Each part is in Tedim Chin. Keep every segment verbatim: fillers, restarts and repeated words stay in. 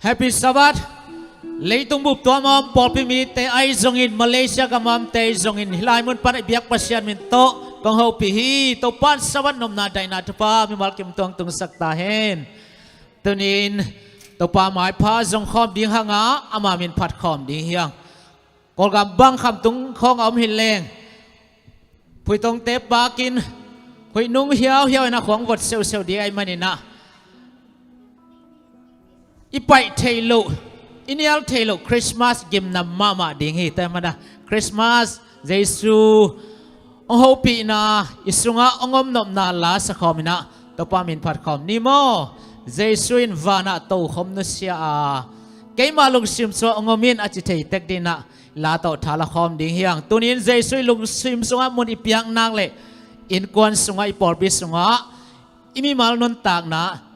Happy Sabbath. Leitung bup tuam a om pawlpi mite ahi zongin, Malaysia gam a omte ahi zongin, hih lai mun pan i biak Pasian min tawh kong hopih hi. Topa'n Sabbath nopna daihna thupha mimal kim tuang tungsak ta hen. Tuni-in Topa maipha zong khawm ding hang a, ama min phat khawm ding hi hang. Kawlgam bang khamtung khawng a om hi leng, phuitongte pakin huih nung hiauhiau in a khuang vot seuhseuh ding ahih manin ah, i paih theih loh, i nial theih loh Christmas gimnam mahmah ding hi. Tua ahih manin ah Christmas, Jesu hong hopihna, i sungah hong om nopna la sa khawm in ah, Topa min phat khawm ni maw? Jesu in vanah tokhom nusia a, keima lungsim sungah hong om in a ci thei tek dingin ah, la tawh tha la khawm ding hi hang. Tuni-in Jesu i lungsim sungah mun i piak nak leh, innkuan sungah, i pawlpi sungah, i mimal nuntakna,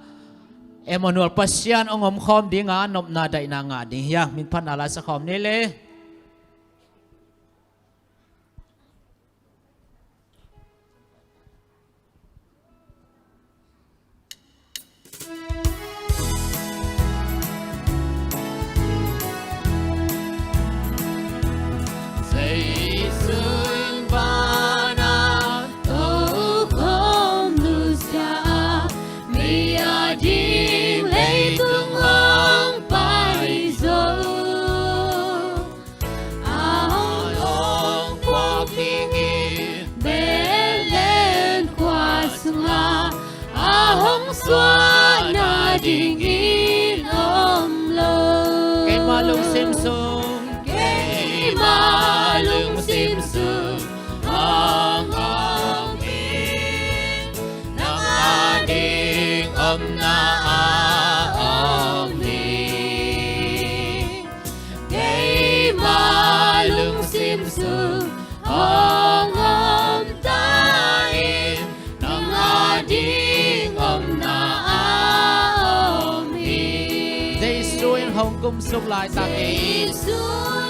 Emmanuel Pasian hong om khawm ding a, nopna daihna ngah ding hi hang. Min phatna la sa khawm ni le. Jesu in vanah tokhom nusia a, mi ading leitung hong pai zo. A hong puak dingin Bethlehem khua sungah, a hong suah nadingin om lo. Keima lungsim sung, keima lungsim sung hong om hi. Nang ading omna a om hi. Keima lungsim sung hong om ta in, nang ading omna a om hi. Jesu in hong kumsuk laitakin, Jesu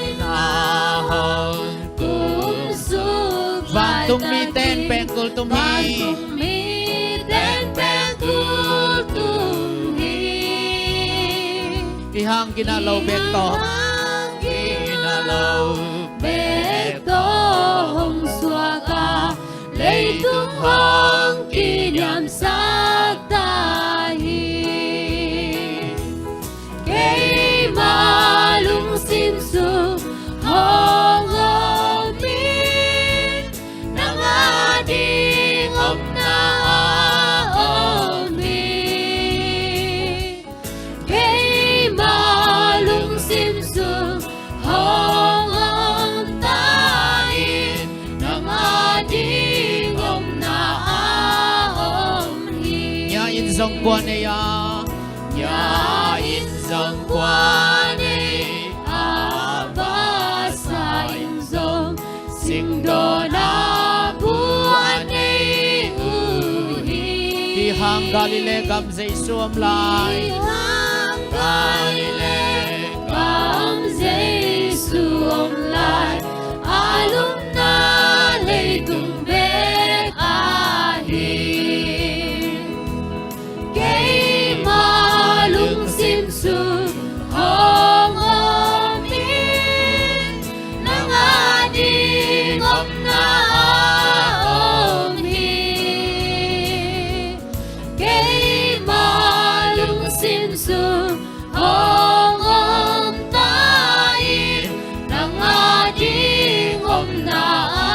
in a hong kumsuk laitakin, vantung mite in pengkul tum hi. Vantung mite in pengkul tum hi. Hih hang ginah lo bek tawh, hih hang ginah lo bek tawh hong suak a, leitung hong kiniamsak ta hi. Keima lungsim sung hong om in, nang ading omna a om hi. Keima lungsim sung hong om ta in, nang ading omna a om hi. Nia in zong kua nei a, nia in zong kua nei a, vasa in zong singdawna bu a nei uh hi. Hih hang Galilee gam Jesu om lai, hih hang Galilee gam Jesu om lai, a lupna leitung bek ahi. Keima lungsim sung hong om in, nang ading omna a om hi. Keima lungsim sung hong om ta in, nang ading omna a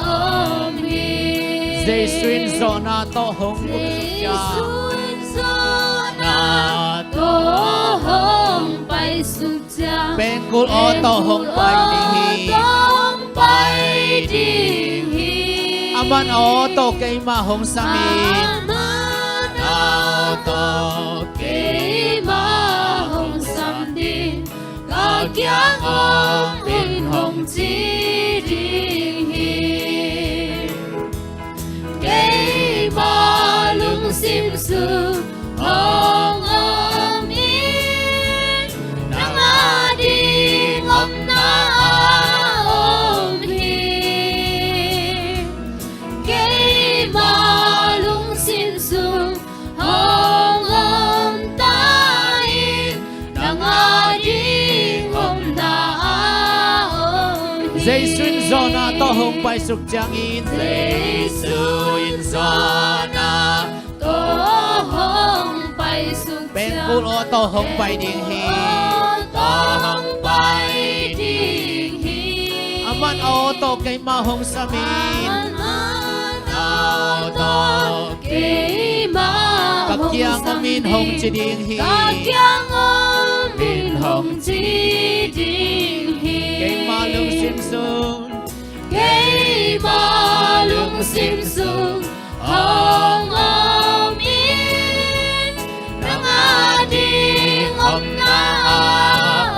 om hi. Jesu in zawhna tawh hong kumsuk ciang, Jesu in zawhna tawh hong paisuk ciang, pengkul aw tawh hong pai ding hi. Pengkul aw tawh hong pai ding hi. Aman aw tawh keima hong sam hi. Aman aw tawh keima hong sam ding, ka kiang om in hong ci ding hi. Keima lungsim sung hong om in, nang ading omna a om hi. Keima lungsim sung hong om ta in, nang Tawh hong paisuk ciangin Jesu in zawhna tawh hong paisuk ciangin pengkul aw tawh hong pai ding hi. Aw tawh hong pai ding hi. Aman aw tawh keimah hong samin. Aman aw tawh keimah hong samin. Ka kiang om in hong ci ding hi. Ka kiang om in hong ci ding hi. Keimah lungsim sung. Keimah lungsim sung hong om in, nang a ding omna a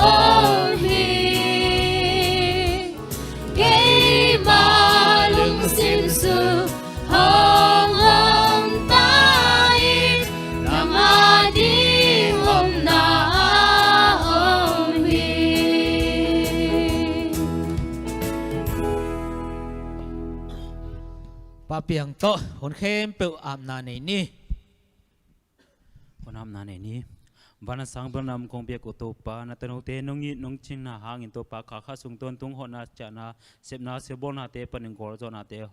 om hi. Keimah lungsim sung hong om ta in, nang a ding omna a om hi. Pa piang tawh hun khempeuh apna nei ni. Hun apna nei ni. Van a sang bel nam kong biak uh Topa, na tanote nong it nong cingna hangin Topa, kha khat sung tawntung hawhna ciahna, sepna siabawlnate panin gualzawhnate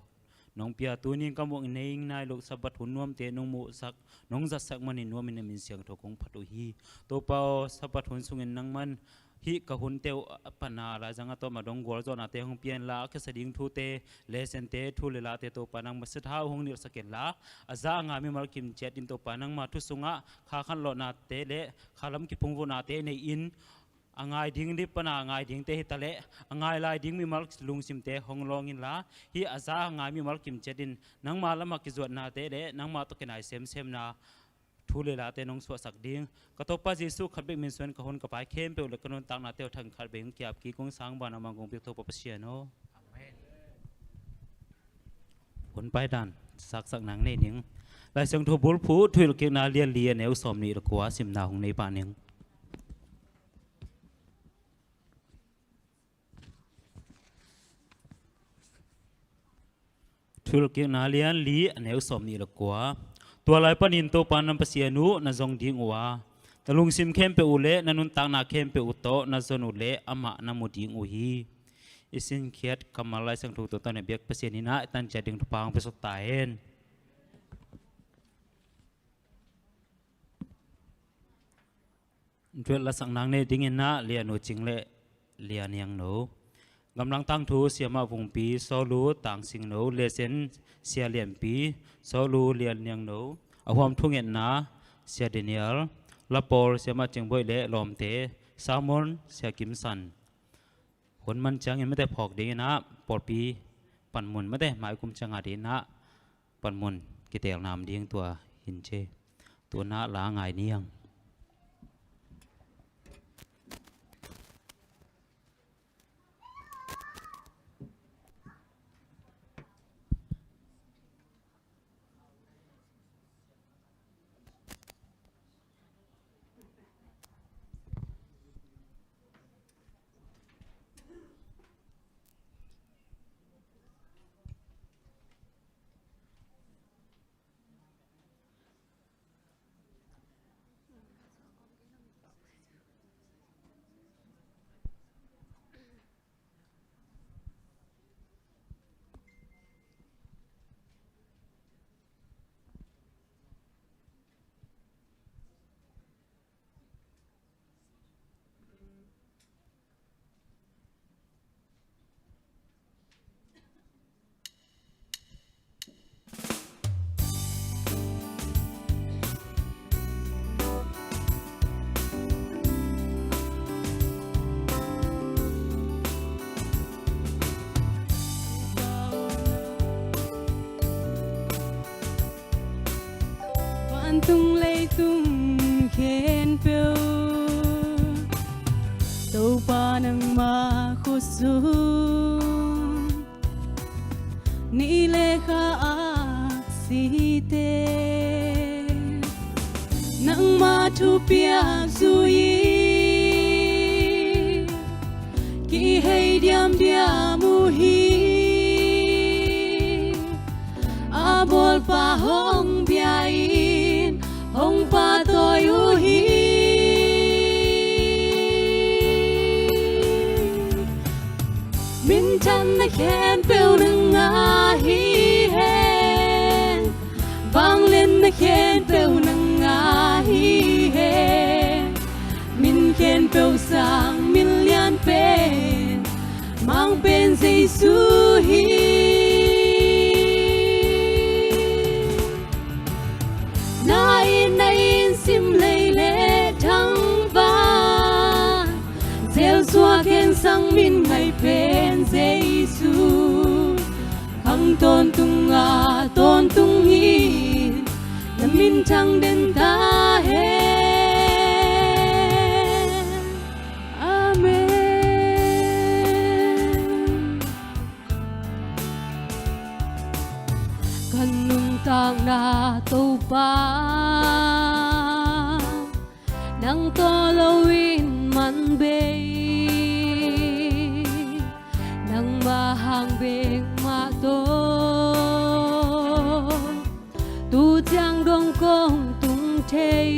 nong pia. Tuni in ka muh nei nai loh Sabbath hun nuamte nong muhsak, nong zatsak manin nuamin na min siangtho kong phat uh hi. Topa aw, Sabbath hun sungin nangman hih ka hunte uh a pana laizang a tawm a dong gualzawhnate hong pia inla, a kisa ding thute, lesson-te, thu le late Topa nangma satha uh hong nilhsak inla, a za a ngai mimal kimciat in Topa nangma thu sungah kha khanlawhnate le kha lam kiphungvuhnate nei in, a ngai ding dip pana a ngai dingte hi ta leh, a ngai lai ding mimal lungsimte hong lawng inla, hih a za a ngai mimal kimciat in nangma lamah kizuatnate le nangma tawh kinai semsemna thu le late nong suahsak ding. Ka Topa Jesuh khat bek min suangin ka hun ka pai khempeuh le ka nuntaknate uh thang khat bek hong ki-ap kik ung. Sang bang a mang kong piak Topa Pasian aw. Amen. Hun paidan saksak nang nei ning. Lai Siangtho bulphuh Thuhilhkikna lian li a neu sawmnih le kua simna hong nei pah ning. Thuhilhkikna lian li a neu sawmnih le kua. Tua lai panin Topa na Pasian uh na zong ding uh a, na lungsim khempeuh uh le na nuntakna khempeuh uh tawh na zon uh le amah na mu ding uh hi. I sinkhiat kammal Lai Siangtho tawh tawh na biak Pasian in ah i tan ciat ding thupha hong piasak ta hen. Thuhilh lasak nang nei dingin ah Lian U Cing le Lian Niang No. Gamlang tangthu Siamah Vungpi, Sawlu Tang Sing No, lesson Sia Lianpi, Sawlu Lian Niang No. A huam thungetna Sia Daniel, lapawl Siamah Cing Boih le lawmte, sermon Sia Kim San. Hun man ciangin mite phawk dingin ah pawlpi panmun mite maikum ciang a dingin ah panmun kitelnam ding tua hin ci. Tun ah la ngai niang. Vantung leitung khempeuh, Topa nangmah khutsung, ni le kha aksite, nangmah thupiak zui-in kihei diamdiam uh hi. A bawlpa hong bia-in hong pahtawi uh hi. Minthanna khempeuh Khempeuh nang ngah hi hen. Min khempeuh sang min lian pen, Mang pen Jesu hi. Na it na inn sim lei le thangvan, Jesu a khensang min ngaih pen Jesu. Khang tawntung a tawntung in, na min thang den ta hen. Amen. Ka nuntakna Topa, nang tawh loin man bei, nangmah hang bek mah tawh, tu ciang dong kong tung thei.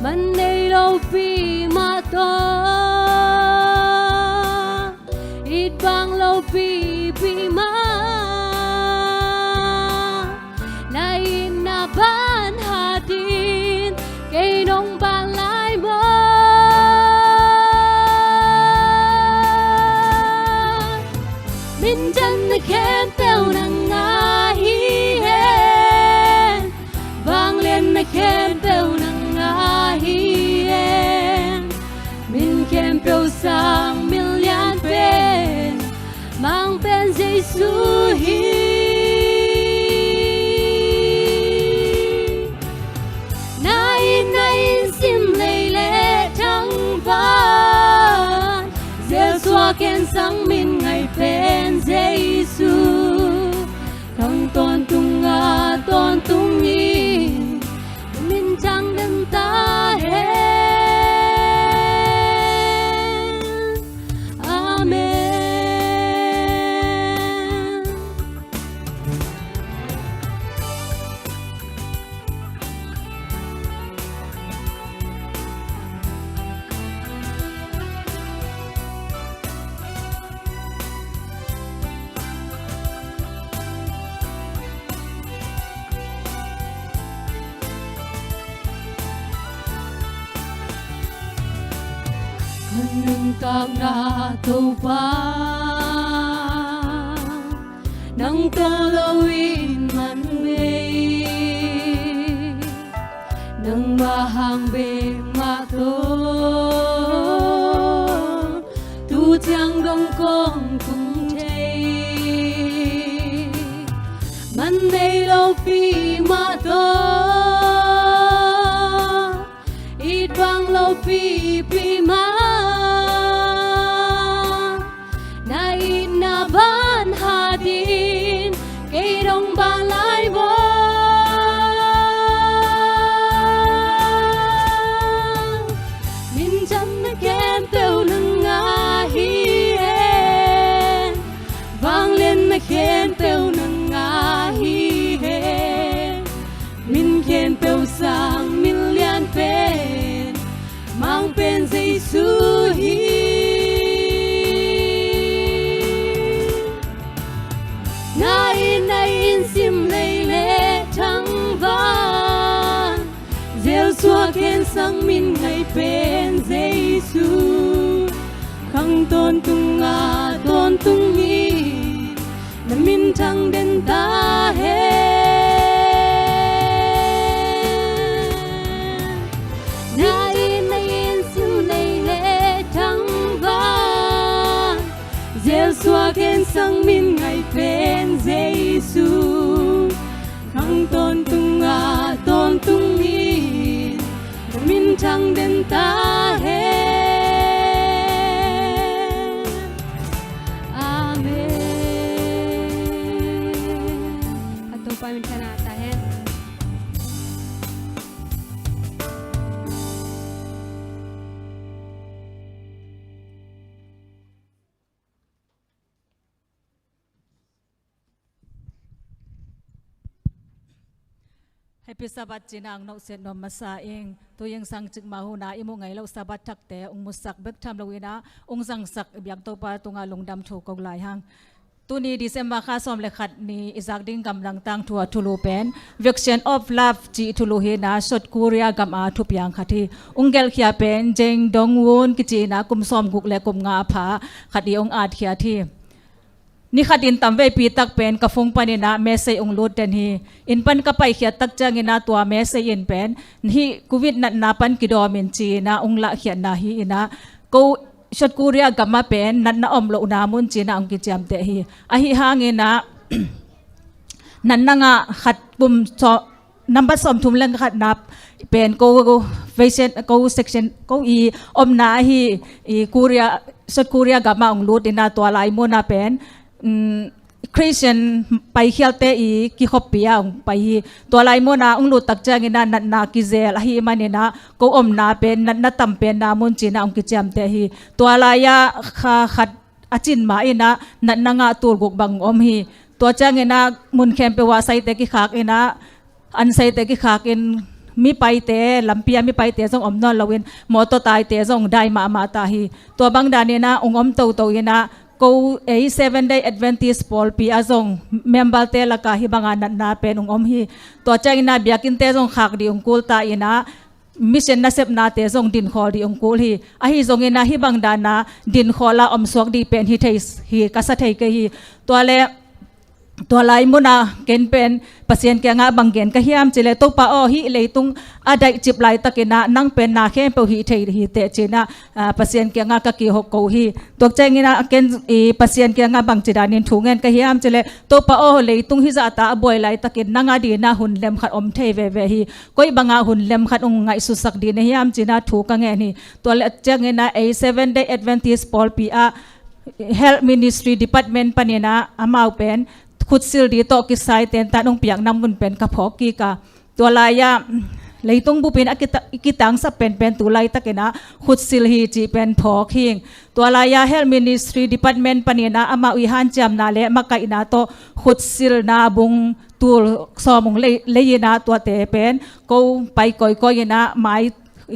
Man nei lopi mah tawh, it bang lopipi mah, na itna ban hatin, kei nong ban lai maw? Minthanna khempeuh nang ngah hi hen. Vangliatna khempeuh nang ngah hi hen. Min khempeuh sang min lian pen, Mang pen Jesu hi. Na itna inn sim lei le thangvan, Jesu a khensang min ngaih pen Jesu. Khang tawntung a tawntung in, min thang den ta hen. Amen. Ka nuntakna Topa, nang tawh loin man bei, nangmah hang bek mah tawh, tu ciang dong kong tung thei. Man nei lopi mah tawh, it bang lopipi mah, na itna ban hatin, kei dong ban lai maw? Minthanna khempeuh nang ngah hi hen. Vangliatna khempeuh nang ngah hi hen. Min khempeuh sang min lian pen, Mang pen Jesu hi. Na itna inn sim lei le thangvan, Jesu a khensang min ngaih pen Jesu. Khang tawntung a tawntung in, na min thang den ta hen. Na itna inn sim lei le thangvan, Jesu a khensang min ngaih pen Jesu. Khang tawntung a tawntung in, na min thang den ta hen. Amen. A Topa min thang ta hen. Happy Sabbath cih nang nohset nuam masa ing. Tu ing sang cik mah hun ah i muh ngei loh Sabbath thakte ung musak bek tham lo in ah, ung zangsak i biak Topa tungah lungdam thu ko lai hang. Tuni December kha sawm le khat ni i zak ding gamdang tangthu a thulu pen Vacation of Love cih thulu hi a, South Korea gam a thupiang khat hi. Ung gelhkhia pen Jeng Dong Won kici a, kum sawm guk le kum nga a pha khat i ung atkhiat hi. Ni khat in tamveipi tak pen ka phone panin a message ung lut den hi. Inn pan ka paikhiat tak ciangin a tua message in pen hih Covid natna pan kidawm in ci a ung lahkhiatna hi a, ko South Korea gam a pen natna om lohna mun ci a ung kiciamteh hi. Ahi hangin a natna ngah khat kum so number sawmthum le khatna pen ko vacation, ko section, ko i omna ahi i Korea, South Korea gam a ung lut a, tua lai mun a pen, um, Christian paikhialte i kikhoppi a ung pai hi. Tua lai mun a ung lut tak ciangin a natna kizel ahi manin a ko omna pen natna tam penna mun ci a ung kiciamteh hi. Tua lai a kha khat a cin ma in a natna ngah tul guk bang om hi. Tua ciangin a mun khempeuh ah saite kikhak in a, an saite kikhak in, mi paite, lampi a mi paite zong om nawn loin mawtaw taite zong dai mahmah ta hi. Tua bang danin a ung om toto in a, ko ei Seven Day Adventist pawlpi a zong member te lak a hih bang a natna pen ung om hi. Tua ciangin a biakinnte zong khak dih ung kul ta in a, mission nasepnate zong dinkhawl dih ung kul hi. Ahi zongin a hih bang dan a dinkhawl a omsuak dih pen hi thei, hi ka sa thei kei hi. Tua le tua lai mun a ken pen Pasian kiangah bang gen ka hiam cih leh, Topa aw, hih leitung a daihcip laitakin a nang pen na khempeuh hih thei hi teh ci a, ah, Pasian kiangah ka kihok ko hi. Tua ciangin a ken i Pasian kiangah bangci danin thu ngen ka hiam cih leh, Topa aw, leitung hih zahta a buai laitakin nang a dingin a hun lem khat om thei veve hi. Koi bang a hun lem khat ung ngaihsutsak ding na hiam ci a thu ka ngen hi. Tua le ciangin a ei Seven Day Adventist pawlpi a Health Ministry Department panin a amau pen khutsil ding tawh kisai tentan ung piakna mun pen ka phawk kik a. Tua lai a leitung bupin a kita-, i kitangsap penpen tu laitakin a khutsil hi cih pen phawk hi. Tua lai a Health Ministry Department panin a amau i hanciamna le makaihna tawh khutsilna bung tul sawm ung lei, lei in a tuate pen ko pai kawikawi in a mai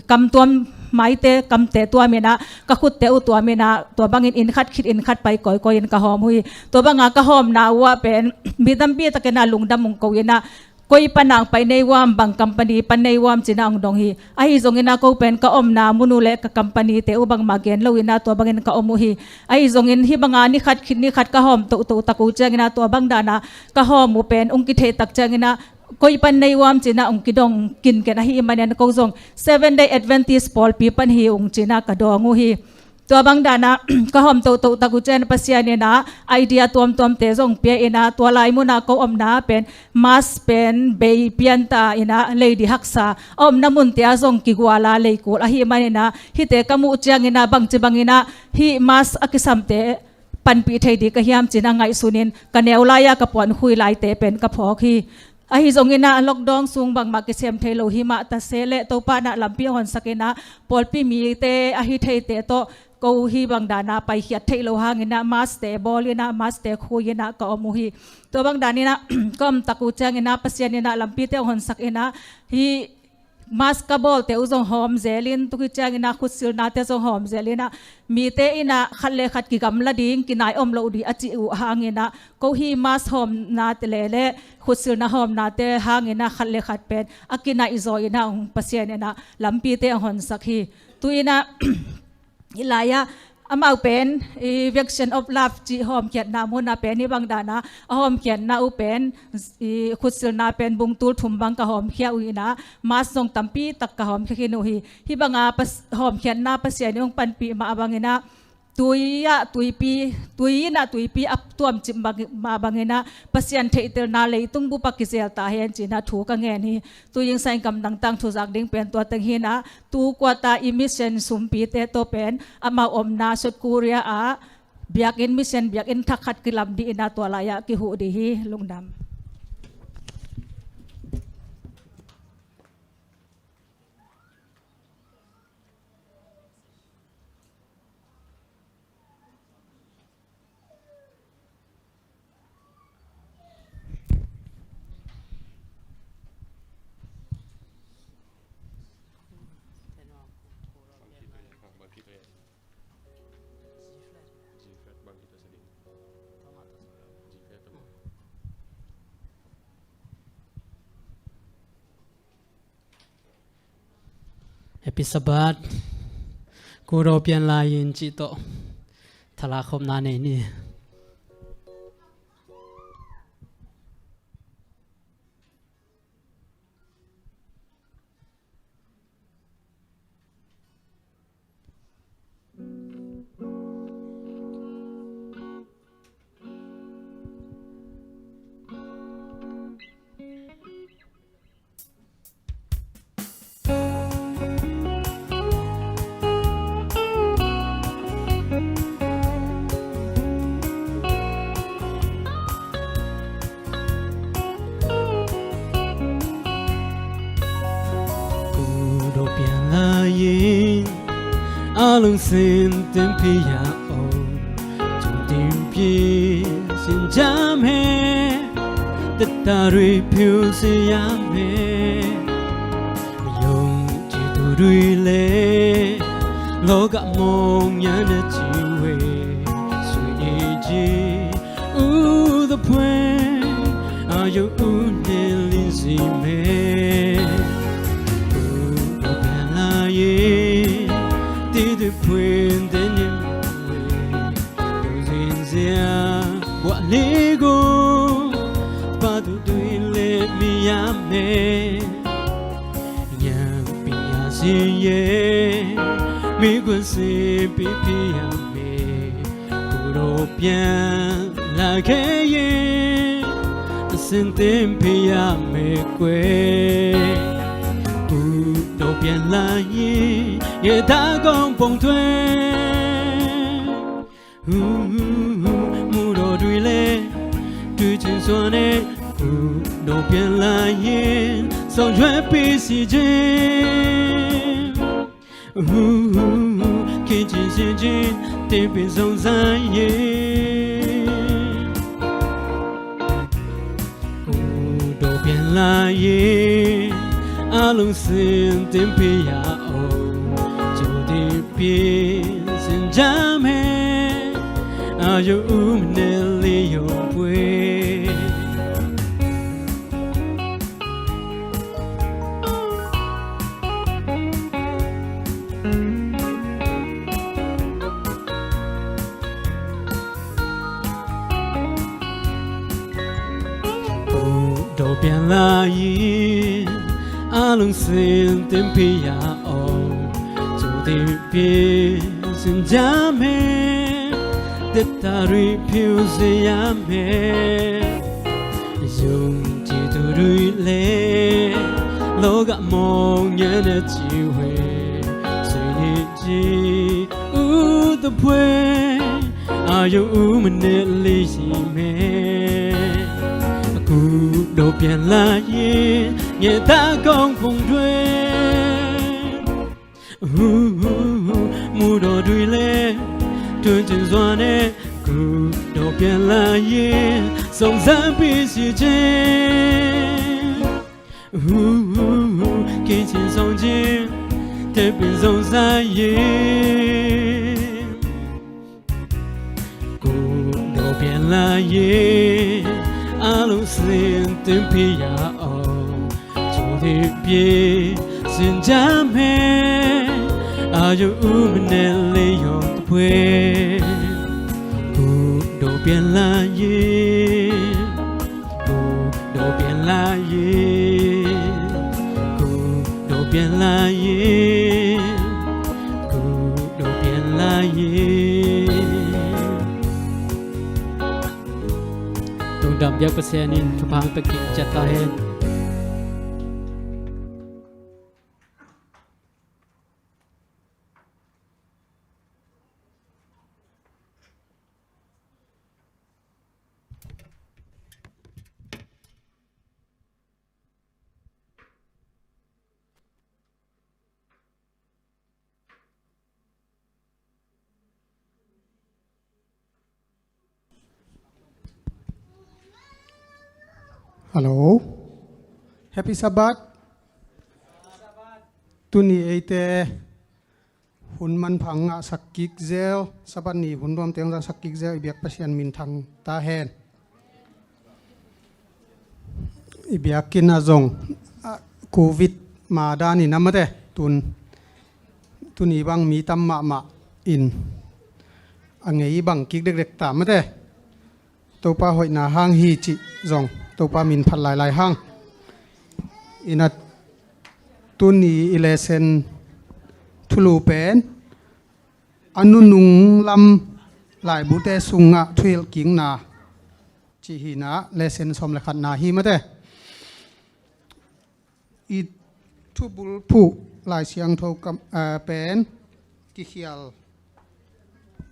kam tuam, maite kamte tuam in a, ka khutte uh tuam in a, tua bangin inn khat khit inn khat pai kawikawi in ka hawm uh hi. Tua bang a ka hawmna uh ah pen mi tampi takin a lungdam ung ko in a, koi pan a ong pai na hiam, bang company pan na hiam ci a ong dong hi. Ahi zongin a ko pen ka omna mun uh le ka company te uh bangmah gen lo in a tua bangin ka om uh hi. Ahi zongin hih bang a ni khat khit ni khat ka hawm toto tak uh ciangin a tua bang dan a ka hawm uh pen ung kithei tak ciangin a koi pan na hiam ci a ong kidong kinken ahi manin ko zong Seven Day Adventist pawlpi pan hi ung ci a ka dawng uh hi. Tua bang dan a ka hawm toto tak uh ciang Pasian in a idea tuamtuamte zong pia in a, tua lai mun a ko omna pen mask pen bei pianta in a, lei ding haksa a omna munte ah zong kigual a lei kul ahi manin a, hihte ka muh ciangin a bangci bangin a hih mask a kisamte panpih thei ding ka hiam ci a ngaihsun in ka neu lai a ka puankhui laite pen ka phawk hi. Ahi zongin a lockdown sung bangmah kisem thei lo hi mah ta se leh Topa in a lampi a honsak in a, pawlpi mite ahi theite tawh ko hih bang dan a paikhiat theih loh hangin a mask te bawl in a, mask te khui in a ka om uh hi. Tua bang danin a ka om tak uh ciangin a Pasian in a lampite a honsak in a, hih mask ka bawlte uh zong hawm zelin, tuk hi ciangin a khutsilnate zong hawm zelin a, mite in a khat le khat kigamla ding, kinai om loh ding a cih uh hangin a, ko hih mask hawmnate le le khutsilna hawmnate hangin a khat le khat pen a kinaih zaw in a ong Pasian in a lampite a honsak hi. Tu in a hih lai a amau pen i Vacation of Love cih hawmkhiatna mun a pen hih bang dan a a hawmkhiatna uh pen i khutsilna pen bung tul thum bang ka hawmkhia uh in a, mask zong tampi tak ka hawmkhia khin uh hi. Hih bang a pas-, hawmkhiatna Pasian in ong panpih mah bangin a, tui ah tuipi, tui in a tuipi a tuamcip mah bangin a Pasian theihtelna leitung bup ah kizel ta hen ci a thu ka ngen hi. Tu zingsang in gamdang tangthu zak ding pen tua teng hi a, tu quarter i mission sumpite tawh pen amau omna South Korea ah biakinn, mission biakinn thak khat kilam ding in a tua lai ah kihuh ding hi. Lungdam. Happy Sabbath. Khudo pian lai-in cih tawh thalak khopna nei ni. Khudo pian lai-in a lungsim tenpih a om, tung tenpih sin jam he, teta rui piu si yam he. ယုံကြည်သူတွေလည်း လောကမုန်ညါနဲ့ ကြည့်ဝေ ဆွေနေခြင်း ဥသဖွင့် အာရုံဦးနဲ့ လင်းစေမယ်။ ကိုယ်တော်ပြန်လာရင် တည်တည်ဖွင့်တဲ့နေ့ဝေ ပြုံးစင်စရာ ဘဝလေးကို ဘာသူတွေလည်း မြင်ရမယ်။ ဉာဏ်ပညာရှိရဲ့ မိခွင့်စင်ပေးဖြစ်ရမယ်။ ကိုယ်တော်ပြန်လာခဲ့ရင် အဆင်သင့်ဖြစ်ရမယ်ကွယ်။ ကိုယ်တော်ပြန်လာရင် ငယ်သားကောင်းပုံတွေ ဟူးဟူးဟူး မူတော်တွေလည်း တွေ့ချင်စွာနဲ့ ကိုယ်တော်ပြန်လာရင် ဆောင်ရွက်ပေးစီခြင်း။ ဟူးဟူးဟူး ခင်ချင်စေခြင်း သင်ပင်စုံစမ်းရင် ကိုယ်တော်ပြန်လာရင် အားလုံးစင်သင့်ဖြစ်ရအောင် ကြိုတင်ပြင်ဆင်ကြမယ်။ အာရုံဦးမနဲ့ လင်းရောင်ပွင့်။ ကိုယ်တော်ပြန်လာရင် အားလုံးစင်သင့်ဖြစ်ရအောင် ကြိုတင်ပြင်ဆင်ကြမယ်။ သက်တာတွေ ဖြူစင်ရမယ်။ ယုံကြည်သူတွေလည်း လောကမုန်ညါနဲ့ ကြည့်ဝေ ဆွေနေခြင်း ဥသဖွင့် အာရုံဦးမနဲ့ လင်းစေမယ်။ ကိုယ်တော်ပြန်လာရင် ငယ်သားကောင်းပုံတွေ ဟူးဟူးဟူး မူတော်တွေလည်း တွင်ကျင်စွာနဲ့ ကိုယ်တော်ပြန်လာရင် စုံစမ်းပေးစီခြင်း။ ဟူးဟူးဟူး ကင်းချင်ဆောင်ခြင်း တဲ့ပင်စုံစမ်းရင် ကိုယ်တော်ပြန်လာရင် အားလုံးစင်သင့်ဖြစ်ရအောင် ကြိုတင်ပြင်ဆင်ကြမယ်။ အာရုံဦးမနဲ့ လင်းရောင်ပွင့်။ ကိုယ်တော်ပြန်လာရင် ကိုယ်တော်ပြန်လာရင် ကိုယ်တော်ပြန်လာရင် ကိုယ်တော်ပြန်လာရင်။ Lungdam biak Pasian in thupha hong pia kik ciat ta hen. Hello. Happy Sabbath. Tuni eite hun manpha ngahsak kik zel, Sabbath ni hun nuamte hong zaksak kik zel, i biak Pasian minthang ta hen. I biakinn ah zong, ah, Covid ma dan in a mate, tun Tuni bang mi tam mahmah in a ngei bang kik dekdek ta mate. Topa hoihna hang hi cih zong Topa min phat lailai hang. Ina tuni i lesson thulu pen a nunung lam laibute sungah thuhilhkikna cih hina lesson sawm le khatna hi mate. I thubulphuh Lai Siangtho kam, eh, pen kikhial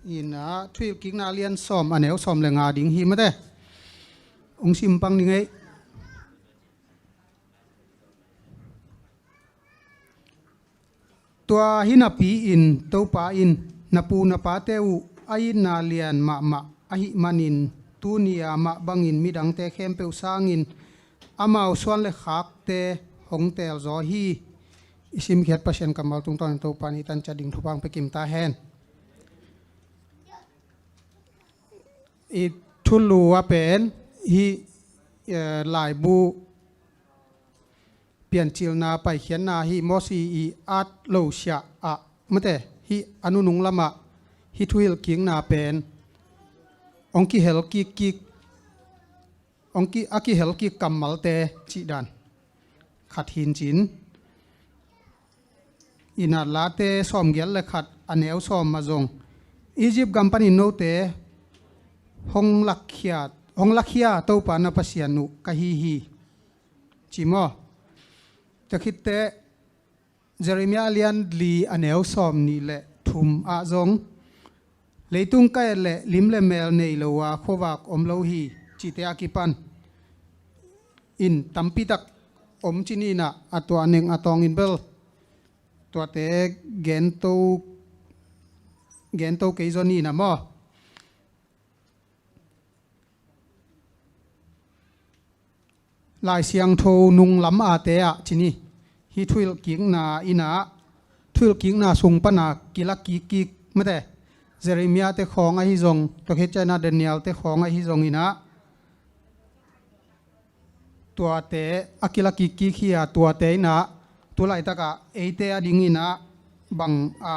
ina thuhilhkikna lian sawm a neu sawm le nga ding hi mate. Ong sim pang ding ei. Tua hi napi-in Topa in na pu na pate uh a itna lian mahmah ahih manin tuni-a mah bangin midangte khempeuh sangin amau suan le khakte hong teelzaw hi. I simkhiat Pasian kammal tungtawnin Topa in i tanciat ding thupha hong pia kim ta hen. I thulu a pen hi, eh, laibu piancilna paikhiatna hi Mosi i at lo siah ah mate hi a nunung lamah hi thuhilhkikna pen ong kihel kikkik, ong ki, a kihel kik kammalte cih dan khat hin cin. Ina Late sawmgiat le khat a neu sawm ah zong Egypt gam panin note hong lakhia, hong lakhia Topa na Pasian uh ka hi hi. Ci maw? Tua khitteh Jeremiah a lian li a neu sawm nih le thum ah zong leitung ka et le lim le mel nei lo a khuavak om lo hi cihte a kipan in tampitak om ci ni ina a tua neng a tawngin bel tuate gento, gento kei zaw ni ina maw? Lai Siangtho nung lam ate ah ci ni. Hi thuhilhkikna ina thuhilhkikna sung pana kila kikkik mate. Jeremiah te khawng ahi zong, tua khit ciangina Daniel te khawng ahi zong ina tuate a kila kikkik hi a tuate ina tulaitakah eite a ding ina bang a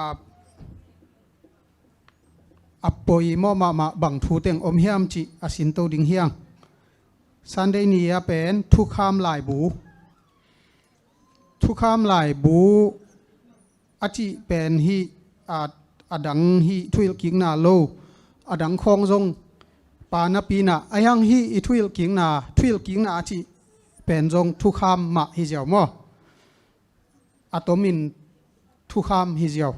a poimawh mahmah bang thu teng om hiam cih a sinto ding hiang. Sunday ni a pen thukham laibu. Thukham laibu a cih pen hi a, a dang hi thuhilhkikna lo a dang khawng zong pa napi ina a hiang hi i thuhilhkikna, thuhilhkikna a cih pen zong thukham mah hi ziau maw? A tomin thukham hi ziau.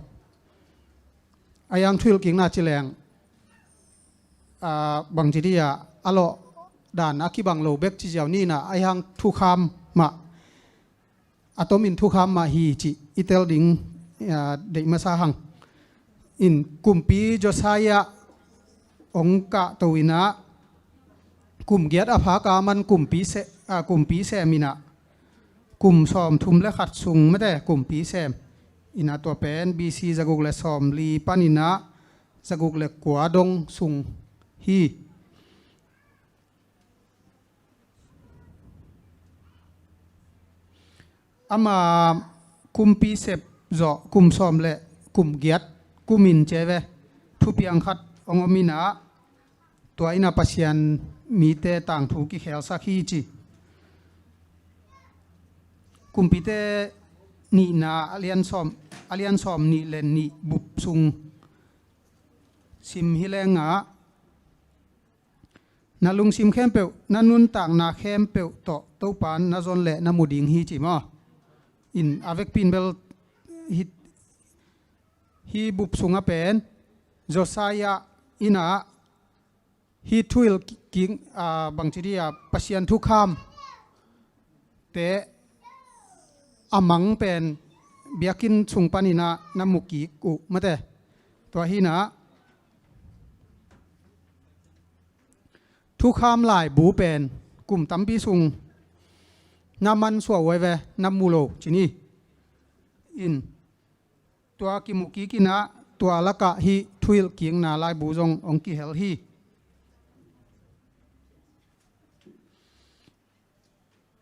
A hiang thuhilhkikna ci leng a bangci dia a lawh dan a kibang lo bek ci ziau ni ina a hiang thukham mah a tomin thukham mah hi cih i tel ding a deih masa hang. In kumpi Josiah ong kahto ina kum giat a phak a man kumpi se, a kumpi sem ina kum sawmthum le khat sung mate kumpi sem ina tua pen B C zaguk le sawmli pan ina zaguk le kua dong sung hi. Ama kumpi sep zawh kum sawm le kum giat kumin ceve thupiang khat ong om ina tua ina Pasian mite tangthu kikhelsak hi ci. Kumpite nihna a lian sawm, a lian sawm nih le nih bup sung sim hi lengah na lungsim khempeuh, na nuntakna khempeuh tawh Topa na zon le na mu ding hi ci maw? In a vekpin bel hi, hi bup sungah pen Josiah ina hi thuhilhkik, a, bangci dia Pasian thukham te a mang pen biakinn sung pan ina na mu kik uh mate. Tua hi ina thukham laibu pen kum tampi sung na mansuah uh ai ve, na mu lo ci ni. In tua kimu kik ina tua lakah hi thuhilhkikna laibu zong ong kihel hi.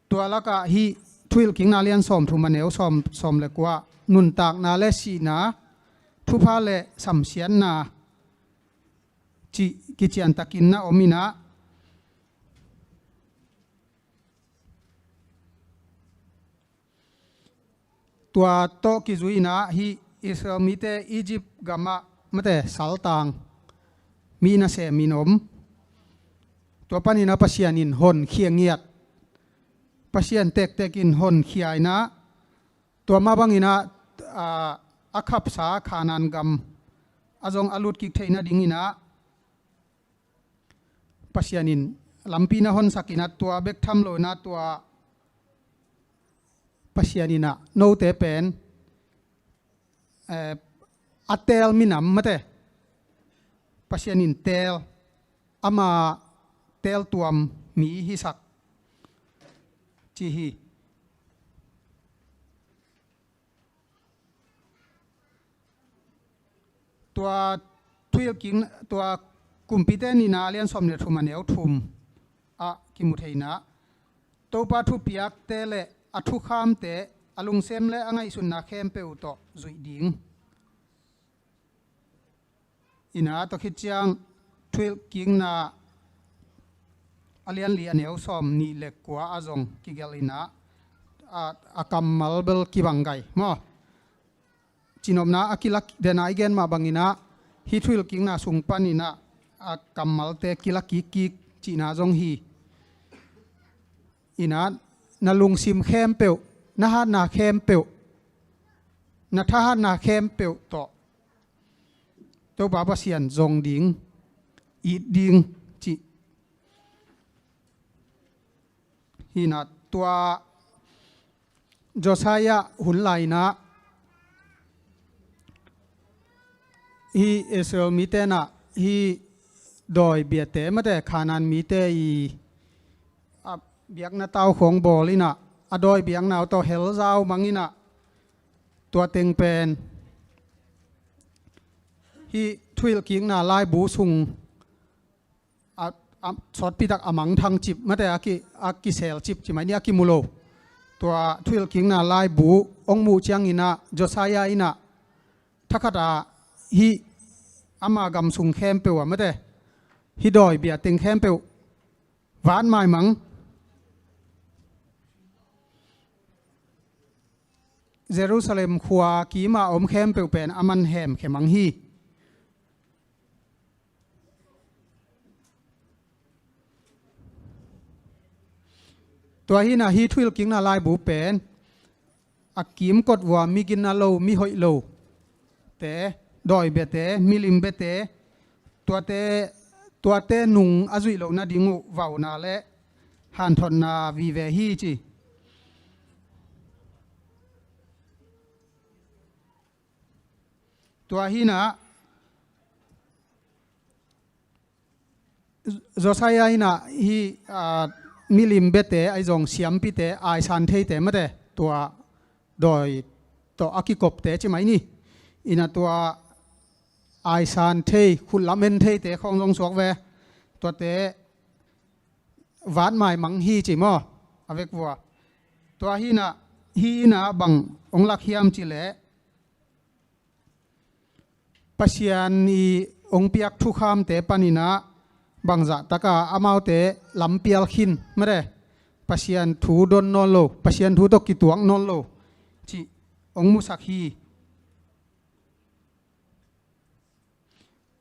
Tua lakah hi thuhilhkikna lian sawmthum a neu sawm, sawm le kua nuntakna le sihna thupha le samsiatna cih kiciantakin na om in ah, tua tawh kizui in ah hih Israel mite Egypt gamah mate saltang mi nasem in om. Tua panin ah Pasian in honkhia ngiat, Pasian tektek in honkhia in ah, tua mah bangin ah, a, a khapsa Khanaan gam ah zong a lut kik theih nadingin ah Pasian in lampi na honsak in ah, tua bek tham lo in ah tua Pasian in ah note pen, eh, a teel minam mate, Pasian in teel, ama teel tuam mi hisak ci hi. Tua thuhilhkik, tua Kumpite Nihna a lian sawm le thum a neu thum ah kimu thei in ah, Topa thupiakte le a thukhamte a lungsim le a ngaihsutna khempeuh tawh zuih ding. In ah tua khit ciang thuhilhkikna a lian li a neu sawm nih le kua ah zong kigelh in ah, a, a kammal bel kibang gai maw? Cinopna a kila, den a i gen mah bangin ah hih thuhilhkikna sung panin ah a kammalte kila kikkik cihna zong hi. In ah na lungsim khempeuh, na hatna khempeuh, na thahatna khempeuh tawh Topa Pasian zong ding, it ding cih hi in ah, tua Josiah hun lai in ah hih Israel mite in ah hih dawi biate mate, Khanaan mite i a biakna tau khawng bawl in ah, a dawi biakna uh tawh hel zau mang in ah, tua teng pen hih thuhilhkikna laibu sung a, a, sawtpi tak a mangthang cip mate, a ki, a kisel cip ci mai ni, a kimu lo. Tua thuhilhkikna laibu hong muh ciangin ah Josiah in ah thakhat ah hih ama gam sung khempeuh ah mate, hih dawi bia teng khempeuh vat maimang, Jerusalem khua kim a om khempeuh pen a man hemkhia mang hi. Tua hi in ah hih thuhilhkikna laibu pen a kimkot uh a mi gina lo, mi hoih lo te, dawi biate, milim biate, tuate, tuate nung a zuih loh nading uh vauna le hanthotna vive hi ci. Tua hi in ah Josiah in ah hih, aa, milim biate, ahi zong siampite, aisan theite mate, tua dawi tawh a kikopte ci mai ni. In ah tua aisan thei, khut lamen theite khawng zong suak ve. Tuate vat maimang hi ci maw? A vek vua. Tua hi in ah, hih in ah bang hong lak hiam cih leh, Pasian i hong piak thukhamte panin ah bangzah tak a amaute lampial khin mate, Pasian thu don nawn lo, Pasian thu tawh kituak nawn lo cih hong musak hi.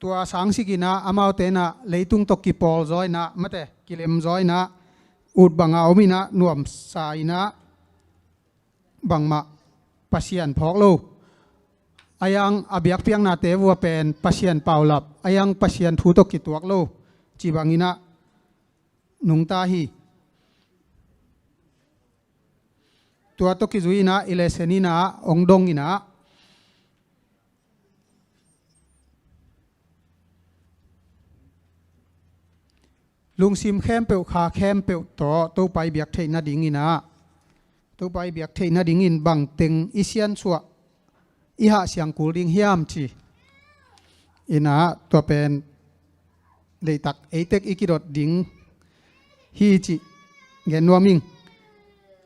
Tua sangsik in ah amaute in ah leitung tawh kipawl zaw in ah mate, kilem zaw in ah, ut bang a om in ah, nuamsa in ah, bangmah Pasian phawk lo. Ahi zong a biakpiaknate vua pen Pasian paulap, ahi zong Pasian thu tawh kituak lo, ci bang in ah nungta hi. Tua tawh kizui in ah i lesson in ah hong dong in ah, lungsim khempeuh, kha khempeuh tawh Topa i biak theih nading in ah, Topa i biak theih nadingin bangteng i siansuah, i hahsiang kul ding hiam ci in ah, tua pen deihtak eitek i kidot ding hi cih gen nuam ing.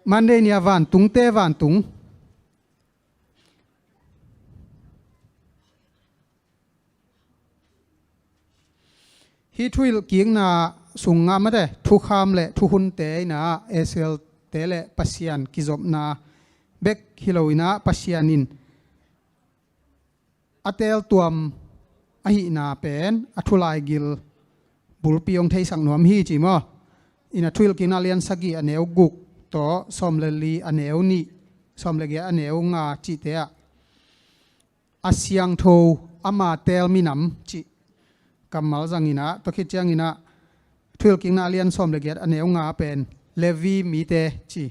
Monday ni-a vantungte vantung, Hih thuhilhkikna sungah mate thukham le thuhunte inah Israel-te le Pasian kizopna bek hi lo inah Pasian in a teeltuam ahihna pen a thulaigil bulpi hong theisak nuam hi ci maw? Inah Thuhilhkikna lian sagih a neu guk tawh sawm le li a neu nih, sawm le giat a neu nga cihte ah a siangtho ama teel minam cih kammal zang inah, tua khit ciang inah Thuhilhkikna lian sawm le giat a neu nga pen Levi mite ci.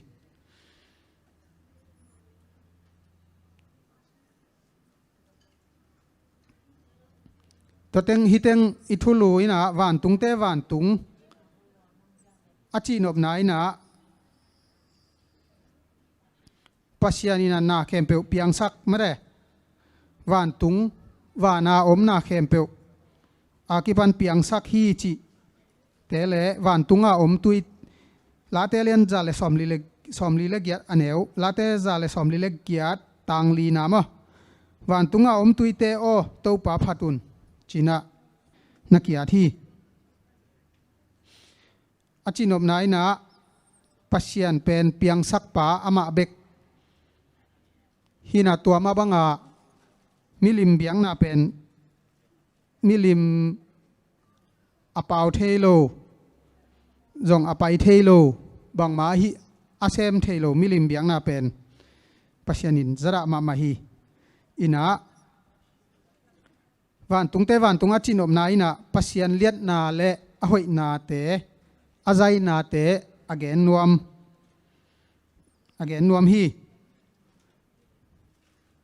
Tua teng, hih teng i thulu inah vantungte vantung a cihnopna inah Pasian inah na khempeuh piangsak mate. Vantung, vana om na khempeuh a kipan piangsak hi cihte le vantunga om tui, Late lian za le sawmli le, sawmli le giat a neu, Late za le sawmli le giat tang lina maw? Vantunga om tuite aw, Topa phat un, ci-inah na kiat hi. A cihnopna inah Pasian pen piangsakpa amah bek hi inah, tua mah banga milim biakna pen milim a pau thei lo, zong a pai thei lo, bangmah ahi a sem thei lo milim biakna pen Pasian in zadah mahmah hi. Inah vantungte vantung a cihnopna inah Pasian liatna le a hoihnate, a zainate a gen nuam, a gen nuam hi.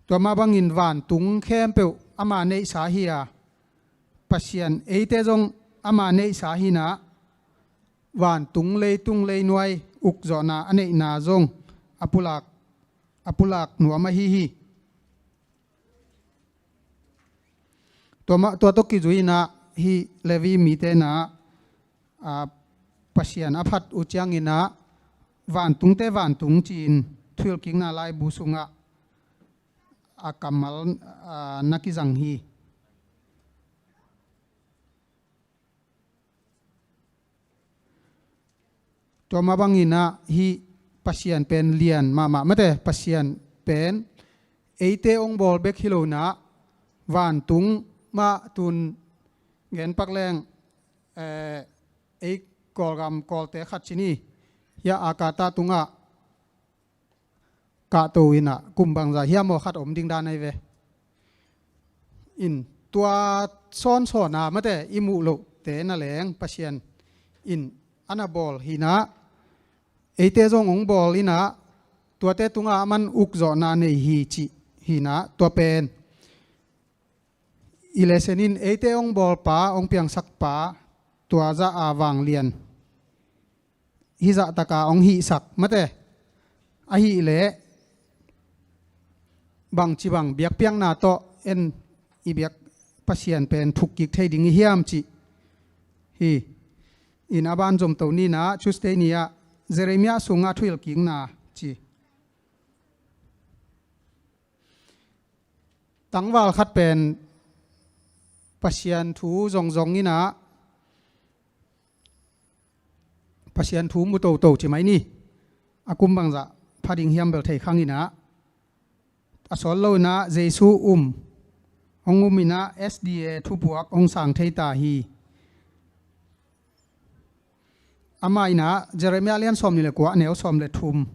Tua mah bangin vantung khempeuh ama neihsa hi a, Pasian eite zong ama neihsa hi inah, vantung, leitung, leinuai ukzawhna a neihna zong a pulak, a pulak nuam ahi hi. Tua mah, tua tawh kizui inah hih Levi mite inah, aa, Pasian a phat uh ciang inah vantungte vantung ci-in Thuhilhkikna laibu sungah a kammal, aa, na kizang hi. Tua mah bangin ah hih Pasian pen lian mahmah mate, Pasian pen eite hong bawl bek hi lo inah, vantung mah tun genpak leng, eh, ei Kawlgam Kawlte khat ci ni, hiah a kata tungah kahto inah kum bangzah hiam aw khat om ding dan ahi ve. In tua sawnsawn a mate i muh lohte na leng Pasian in a na bawl hi inah, eite zong hong bawl inah, tuate tungah aman ukzawhna nei hi cih hi inah, tua pen i lesson in eite hong bawlpa, hong piangsakpa, tua zah a vanglian hih zahtaka hong hihsak mate, ahih leh bangci bang biakpiakna tawh en i biak Pasian pen thukkik thei ding i hiam cih hi. In a ban zomto ni inah Tuesday ni-ah Jeremiah sungah thuhilhkikna ci. Tangval khat pen Pasian thu zongzong inah, Pasian thu mu toto ci mai ni. A kum bangzah pha ding hiam bel thei khang inah, a sawt lo inah Jesu um, hong um inah S D A thupuak hong sang thei ta hi. Amah inah Jeremiah lian sawmnih le kua, a neu sawm le thum.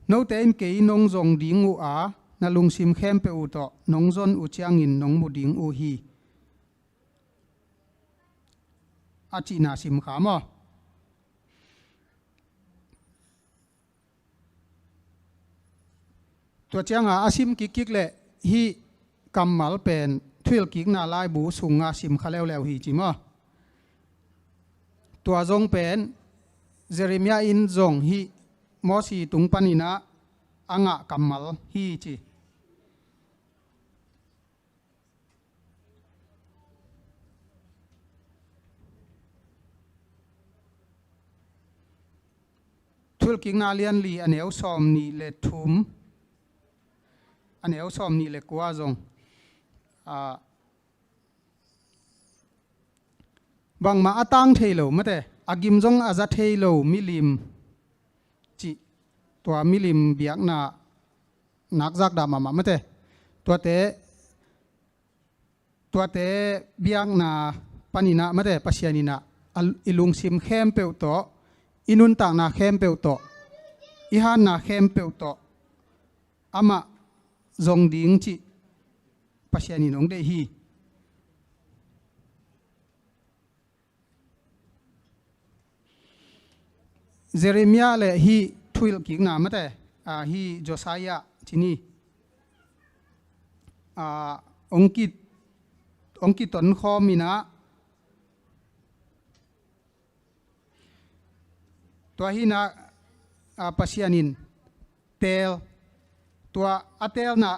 Note in kei nong zong ding uh a, na lungsim khempeuh uh tawh nong zon uh ciangin nong mu ding uh hi, a cihna simkha maw? Tua cianga a sim kikkik leh hih kammal pen thuhilhkikna laibu sunga simkha leuleu hi ci maw? Tua zong pen Jeremiah in zong hih Mosi tung panin ah a ngah kammal hi ci. Thuhilhkikna lian li, a neu sawmnih le thum, a neu sawmnih le kua zong, ah, Bangmah a tang thei lo mate, a gim zong a za thei lo milim cih, tua milim biakna nak zakdah mahmah mate. Tuate, tuate biakna paninah mate, Pasian innah a, i lungsim khempeuh tawh, i nuntakna khempeuh tawh, i hanna khempeuh tawh amah zong ding cih Pasian in hong deih hi. Jeremiah le hih thuhilhkikna mate, a, hih Josiah cini, a, hong ki, hong kitonkhawm innah, tua hinah, a, Pasian in teel, tua a teelna,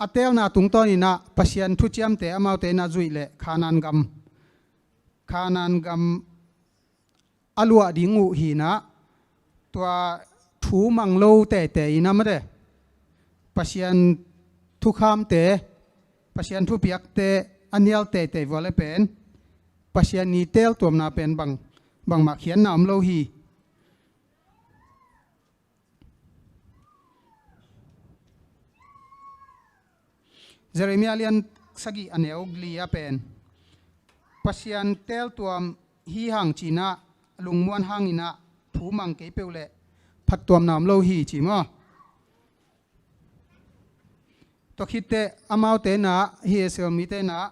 a teelna tungtawninah Pasian thuciamte amaute innah zuih leh Khanaan gam, Khanaan gam a luah ding uh hinah, tua thu mang lo teitei innah mate, Pasian thukhamte, Pasian thupiakte a nial teitei vua le pen Pasian ni teeltuamna pen bang, bangmah khiatna om lo hi. Jeremiah lian sagih a neu li a pen Pasian teeltuam hi hang cinah, lungmuan hanginah thu mang kei peuh leh phattuamna om lo hi ci maw? Tua khitteh amaute innah, hih Israel mite innah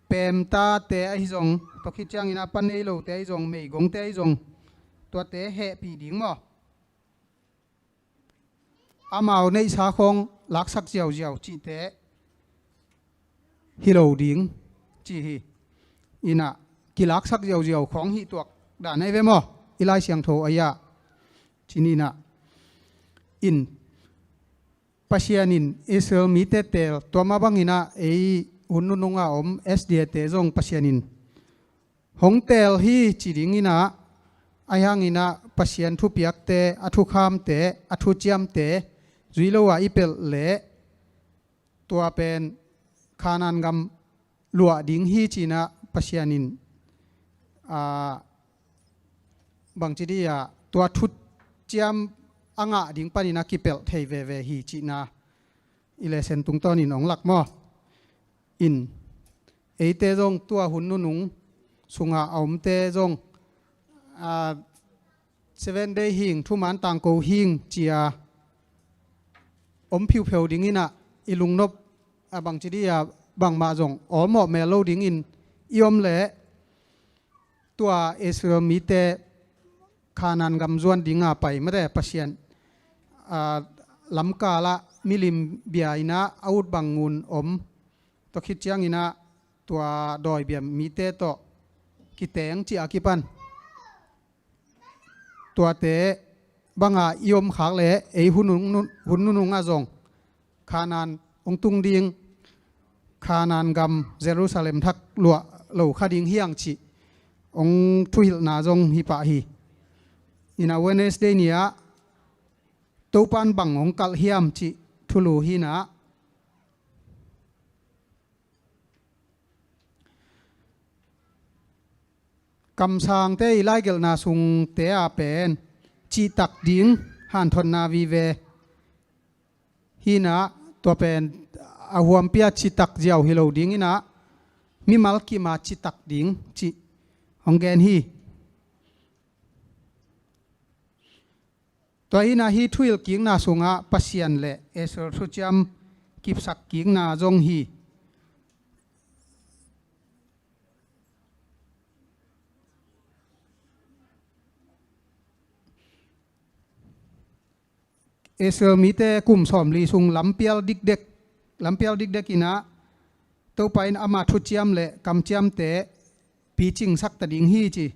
peemtate ahi zong, tua khit cianginah pa nei lote ahi zong, meigongte ahi zong, tuate hehpih ding maw? Amau neihsa khawng laksak ziauziau cihte hi lo ding ci hi. Innah kilaksak ziauziau khawng hih tuak dan ahi ve maw? I Lai Siangtho ahi-ah cini innah in Pasian in Israel mite teel, tua mah banginah ei hun nununga om S D A te zong Pasian in hong teel hi ci dinginah, ahi hanginah Pasian thupiakte, a thukhamte, a thuciamte zui lo-ah i pelh leh tua pen Khanaan gam luah ding hi cinah Pasian in, aa, bangci dih ah, tua thuciam a ngah ding paninah kipelh thei veve hi cihna i lesson tungtawnin hong lak maw? In eite zong tua hun nunung sungah a omte zong, aa, Seven Day hing, thuman tangko hing cia om phiupheu dinginah i lungnop, a bangci dih ah, bangmah zong awlmawh mel lo dingin i om leh tua Israel mite Khanaan gam zuan dinga pai mate, Pasian, aa, lamkalah milim bia innah a ut bang ngun om, tua khit cianginah tua dawibia mite tawh kiteng cih a kipan tuate banga i om khak leh ei hun nunung, hun nunungah zong Khanaan hong tung ding, Khanaan gam Jerusalem thak luah lo kha ding hiang cih hong thuhilhna zong hi pah hi. Innah Wednesday ni-ah Topan bang hong kalh hiam cih thulu hinah, kamsangte i laigelhna sungte ah pen cihtak ding hanthotna vive hinah, tua pen a huampi-a cihtak ziau hi lo dinginah mimal kima cihtak ding cih hong gen hi. Tua hinah hih thuhilhkikna sungah Pasian le Israel thuciam kipsakkikna zong hi. Israel mite kum sawmli sung lampial dikdek, lampial dikdek innah Topa in ama thuciam le kamciamte picingsak ta ding hi ci.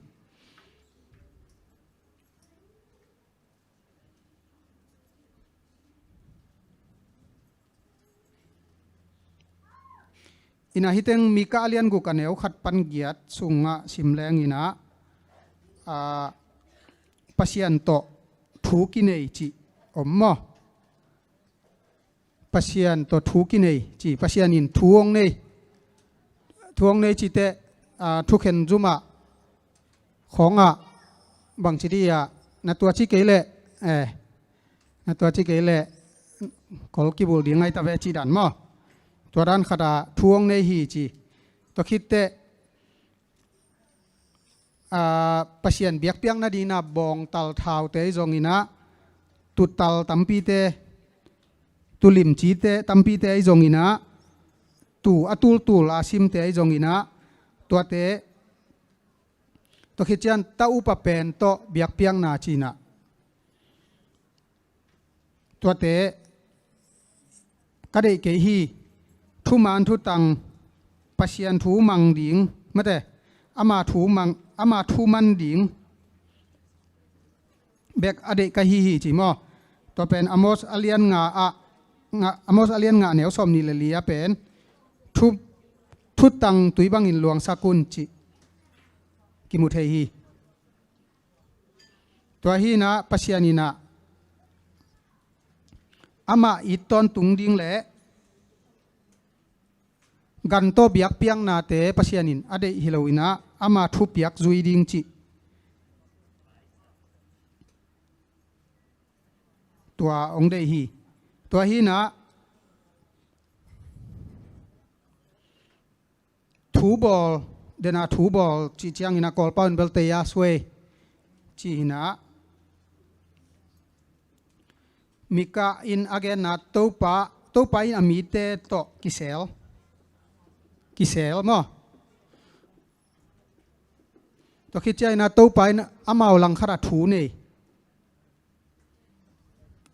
Innah hih teng Mika a lian guk a neu khat pan giat sungah sim leng innah, aa, Pasian tawh thu kinei cih om maw? Pasian tawh thu kinei ci, Pasian in thu hong nei, thu hong nei cih teh, a, thukhen zumah khawngah bangci dih ah na tua ci kei leh, eh, na tua ci kei leh kol kibul ding ai ta ve cih dan maw? Tua dan khatah thu hong nei hi ci. Tua khitteh, a, Pasian biakpiakna dingin ah bawngtal thaute ahi zongin ah, tutal tampite, tulimcite tampite ahi zongin ah, tu a tultul a simte ahi zongin ah, tuate, tua khit ciang ta upa pen tawh biakpiakna ci-in ah, tuate ka deih kei hi. Thuman thutang, Pasian thu mang ding, mate, ama thu mang, ama thu man ding bek a deih ka hi hi ci maw? Tua pen Amos a lian nga ah, nga, Amos a lian nga neu sawm nih le li ah pen thu, thutang tui bangin luangsak un cih kimu thei hi. Tua hi-in ah Pasian in ah amah it tawntung ding le gan tawh biakpiaknate Pasian in a deih hi loin ah ama thupiak zui ding cih tua hong deih hi. Tua hi-in ah thu bawl, dena thu bawl cih ciangin ah Kawlpau in bel tei a suai cih hi-in ah, Mika in a genna Topa, Topa in a mite tawh kisel, kisel maw? Tua khit ciangin ah Topa in amau langkhat ah thu nei,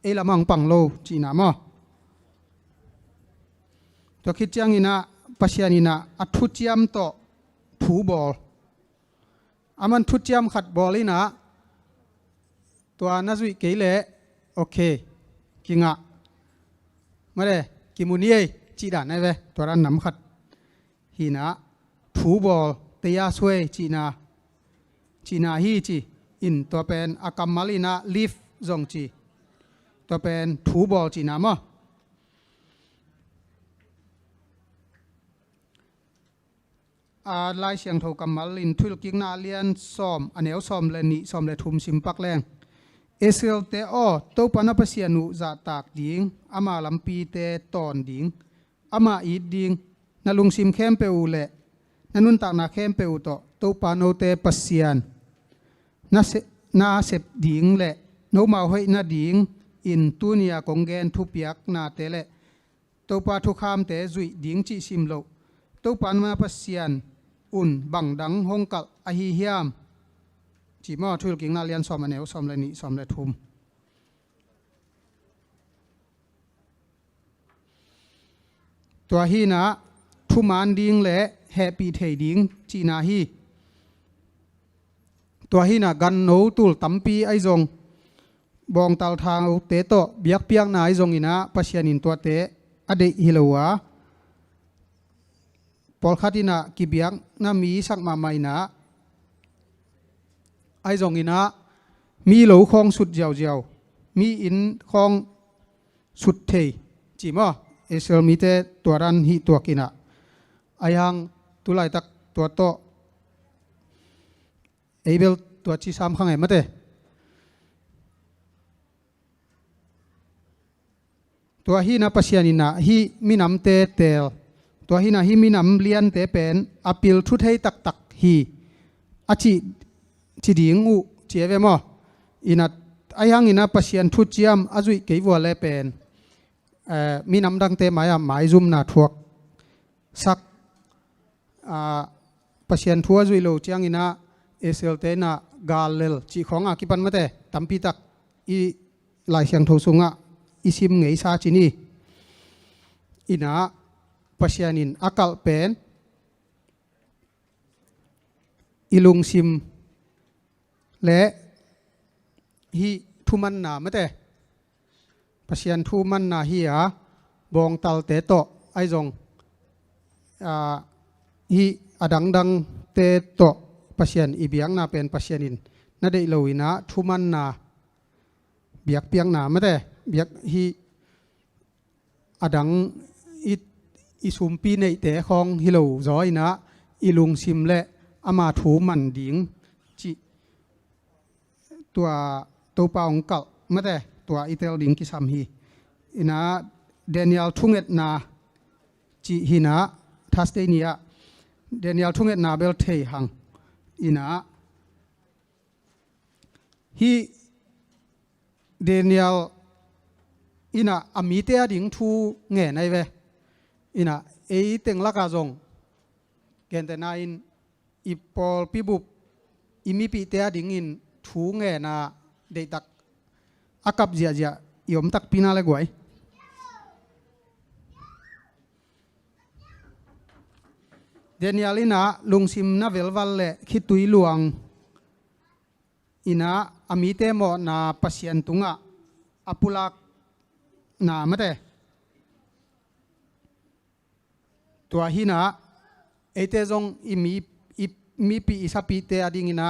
ei lamah hong pang lo cihna maw? Tua khit ciangin ah Pasian in ah a thuciam tawh thu bawl. Aman thuciam khat bawl in ah, tua na zuih kei leh, okay, kingah, mate, kimu ni ei cih dan ai ve. Tua dan nam khat hi-in ah, thu bawl, tei a suai cihna, cihna hi ci. In tua pen a kammal in ah leave zong ci. Tua pen thu bawl cihna maw? A, Lai Siangtho kammal in Thuhilhkikna a lian sawm, a neu sawm le nih, sawm le thum sim pak leng. Israel-te aw, Topa na Pasian uh zahtak ding, ama lampite tawn ding, amah it ding, na lungsim khempeuh uh le na nuntakna khempeuh uh tawh Topa note Pasian na se-, na sep ding le nomau hoih nadingin tuni-a kong gen thupiaknate le Topa thukhamte zuih ding cih sim loh, Topa na Pasian un bang dang hong kalh ahi hiam? Ci maw, Thuhilhkikna lian sawm, a neu sawm le nih, sawm le thum. Tua hi-in ah thuman ding le hehpih thei ding cihna hi. Tua hi-in ah ganno tul tampi ahi zong, bawngtal thaute tawh biakpiakna ahi zongin ah Pasian in tuate a deih hi lo a, pawlkhat in ah kibiakna mi sak mahmah in ah, ahi zongin ah mi lo khawng sut ziauziau, mi inn khawng sut thei ci maw? Israel mite tua dan hih tuak in ah, ahi hang tu laitak tua tawh ei bel tua ci sam kha ngei mate. Tua hi-in ah Pasian in ah hih minamte teel, tua hi-in ah hih minam liante pen a pil thu thei taktak hi, a cih, ci ding uh ci a ve maw? In ah, ahi hangin ah Pasian thuciam a zuih kei vua le pen, eh, minam dangte mai-ah maizumna thuak sak, ah, Pasian thu a zuih lo ciangin ah Israel-te in ah gal lel cih khawng a kipan mate, tampi tak i Lai Siangtho sungah i sim ngeisa ci ni. In ah Pasian in a kalh pen i lungsim le hih thumanna mate, Pasian thumanna hi a, bawngtalte tawh ahi zong, ah, hih a dangdangte tawh Pasian i biakna pen Pasian in na deih lo in ah thumanna, biakpiakna mate, biak hih a dang i, i sumpi neihte khawng hi lo zaw in ah i lungsim le ama thu man ding cih tua Topa hong kalh mate, tua i tel ding kisam hi. Ina Daniel thungetna cih hina Thursday ni-ah Daniel thungetna bel thei hang. Ina hih Daniel ina a mite a ding thu ngen ahi ve. Ina ei teng lakah zong gentehna in i pawlpi bup i mipihte a dingin thu ngen a deihtak a kap ziahziah i om takpi na le guai. Daniel ina lungsim na velval le khitui luang ina a mite mawhna Pasian tungah a pulakna mate. Tua hina eite zong i mi, i mipih i sapihte a dingina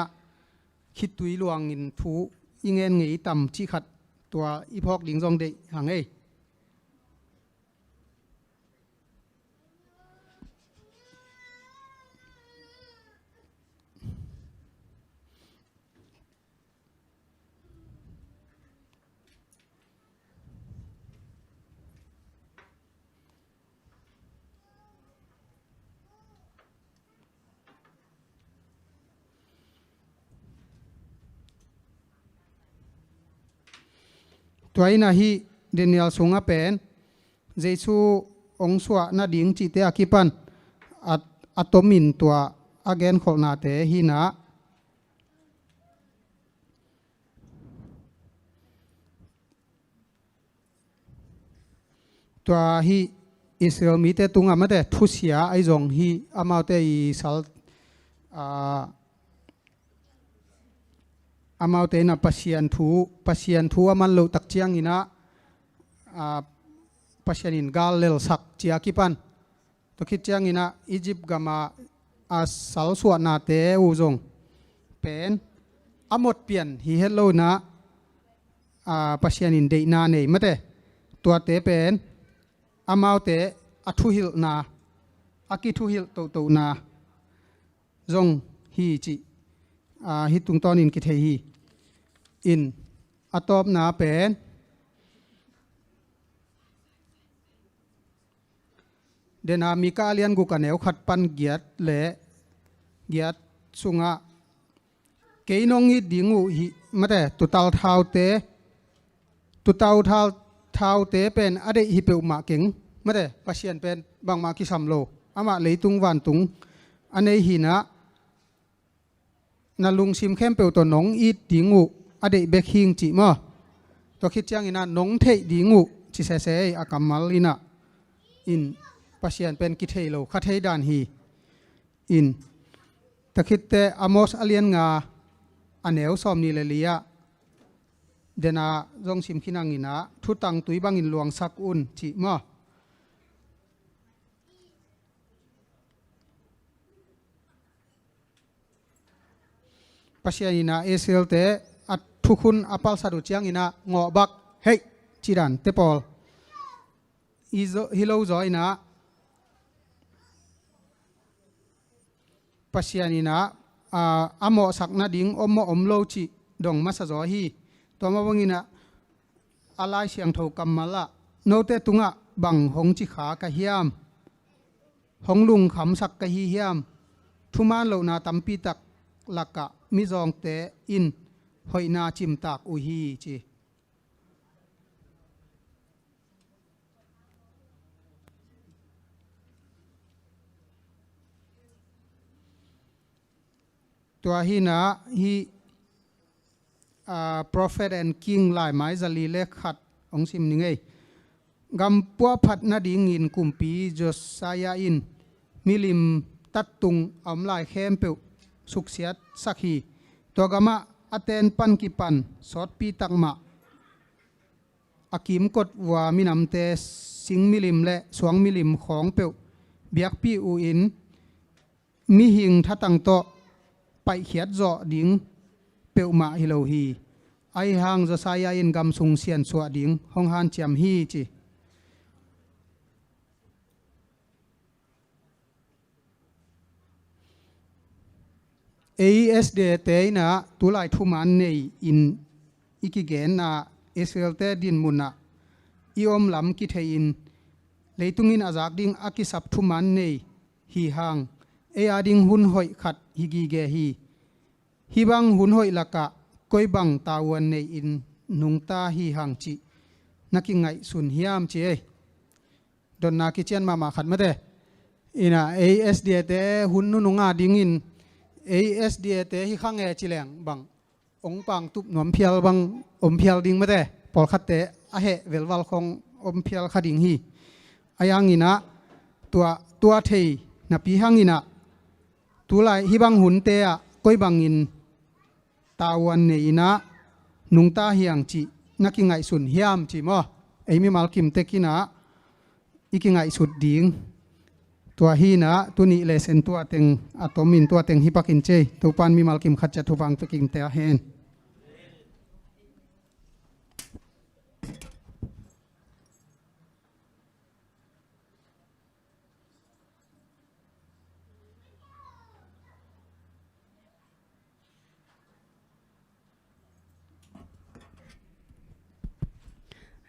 khitui luangin thu i ngen ngei tam cih khat tua i phawk ding zong deih hang ei. Tua ina hih Daniel sungah pen Jesu hong suah nading cihte a kipan a, a tomin tua a genkholhnate hina tua hih Israel mite tungah mate thusia ahi zong hih amaute i sal, aa, amaute ina Pasian thu, Pasian thu a man loh tak ciangina, aa, Pasian in gal lelsak cia kipan. Tua khit ciangina Egypt gama a salsuahnate uh zong pen a mot pian hi het lo ina, a, Pasian in deihna nei mate. Tuate pen amaute a thuhilhna, a kithuhilh tohtohna zong hi cih, a, hih tungtawnin kithei hi. In a tawpna pen dena Mika a lian guk a neu khat pan giat le giat sungah kei nong it ding uh hi mate, tutal thaute, tutal thau, thaute pen a deih hi peuhmah keng mate, Pasian pen bangmah kisam lo, amah leitung vantung a nei hina na lungsim khempeuh tawh nong it ding uh a deih bek hing cih maw? Tua khit ciangina nong theih ding uh ci sese ei a kammal ina in Pasian pen kithei lo kha thei dan hi. In tua khitte Amos a lian nga a neu sawm nih le li-ah dena zong sim khinangina thutang tui bangin luangsak un cih maw? Pasian ina Israelte a thukhun a palsat uh ciangina ngawhbak heih cidan te pawl i zo, hi lo zaw ina Pasian ina, a, a mawhsak nading om maw om lo cih dong masa zaw hi. Tua mah bangina a Lai Siangtho kammalah note tungah bang hong cikha ka hiam? Hong lungkhamsak ka hi hiam? Thuman lohna tampi tak lakah mizawngte in hoihna cimtak uh hi ci. Tua hina hih, ah, Prophet and King laimai zali le khat hong sim ning ei. Gam puahphat nadingin kumpi Josiah in milim tattung a om lai khempeuh suksiatsak hi. Tua gamah a ten pan kipan sawtpi takmah a kimkot vua minamte sing milim le suang milim khawng peuh biakpih uh in mihing thatang tawh paihkhiat zawh ding peuhmah hi lo hi. Ahi hang Josiah in gam sung siansuah ding hong hanciam hi ci. Ei S D A te in ah tulai thuman nei-in i kigen ah, Israel-te dinmun ah i om lam kithei-in, leitung in a zak ding a kisap thuman nei hi hang, ei a ding hun hoih khat hi gige hi. Hih bang hun hoih lakah koi bang tavuan nei-in nungta hi hang cih na kingaihsun hiam ci ei. Dotna kician mahmah khat mate. In ah ei S D A te hun nunung a dingin, ei S D A te hi kha nge ci leng bang hong pangtup nuam phial bang om phial ding mate. Pawlkhatte a heh velval khong om phial kha ding hi. Ahi hangin ah tua, tua thei napi hangin ah tulai hih bang hunte ah koi bangin tavuan nei-in ah nungta hi hang cih na kingaihsun hiam ci maw? Ei mimal kim tek in ah i kingaihsut ding. Tua hi in ah tuni lesson tua teng a tomin tua teng hi pakin ci ei. Topa'n mimal kim khat ciat thupha hong pia kimte hen.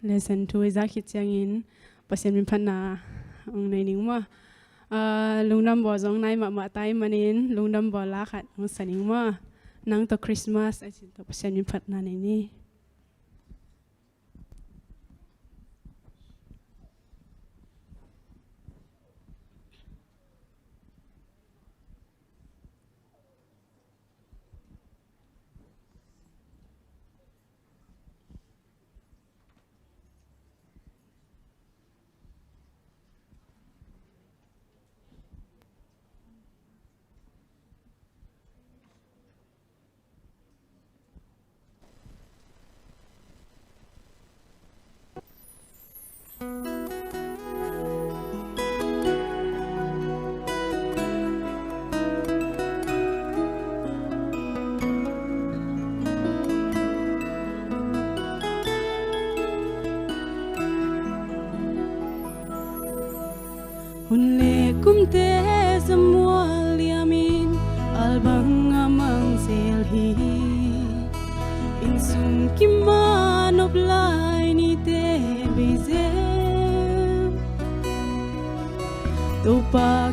Lesson two i zak khit ciangin Pasian min phatna hong nei ning maw? Ah, lungdam bawl zong nai mahmah ta ahih manin lungdam bawl la khat hong sa ning maw? Nang tawh Christmas a cih tawh Pasian min phatna nei ni. Hun le kumte zamual liamin, al bang a mang zel hi. Innsung kim a nop lai nite bei zel. Topa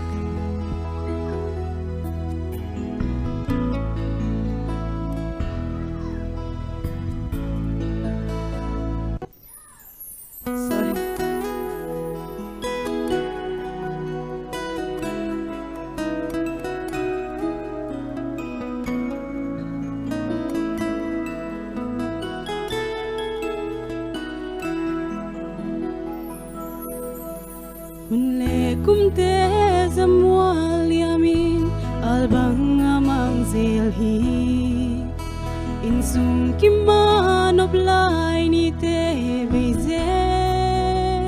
Hun le kumte zamual liamin, al bang a mang zel hi. Innsung kim a nop lai nite bei zel.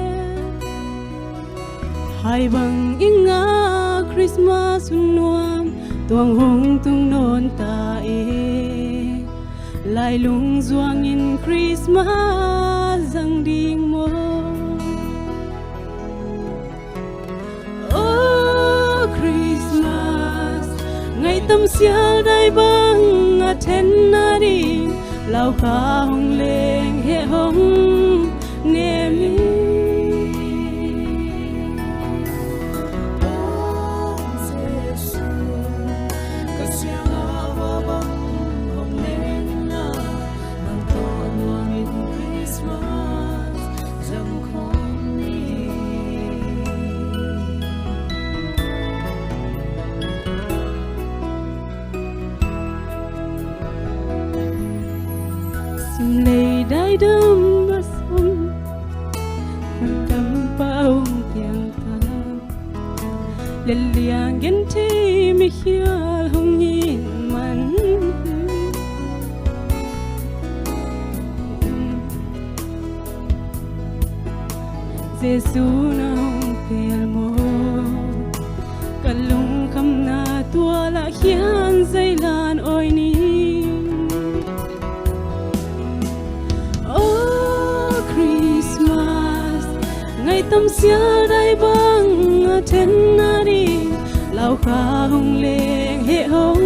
Hai bang i ngah Christmas hun nuam, tuang hong tung nawn ta e. Lailung zuangin Christmas zang ding maw? Oh Christmas, ngaitam sial dai bang a then nading, laukha hong leng heh hong nem hi. Oh Jesu, ka siangah va bang hong leng na, nang tawh nuamin Christmas zang khawm ni. Simlei daidam a sum, kam pau piang ta. Leliang genthei mikhial hong in man. Jesu na hong pel maw? Ka lungkhamna tua lah khian zeilan oi ni. Oh Christmas, ngaitam sial dai bang a then nading, laukha hong leng heh hong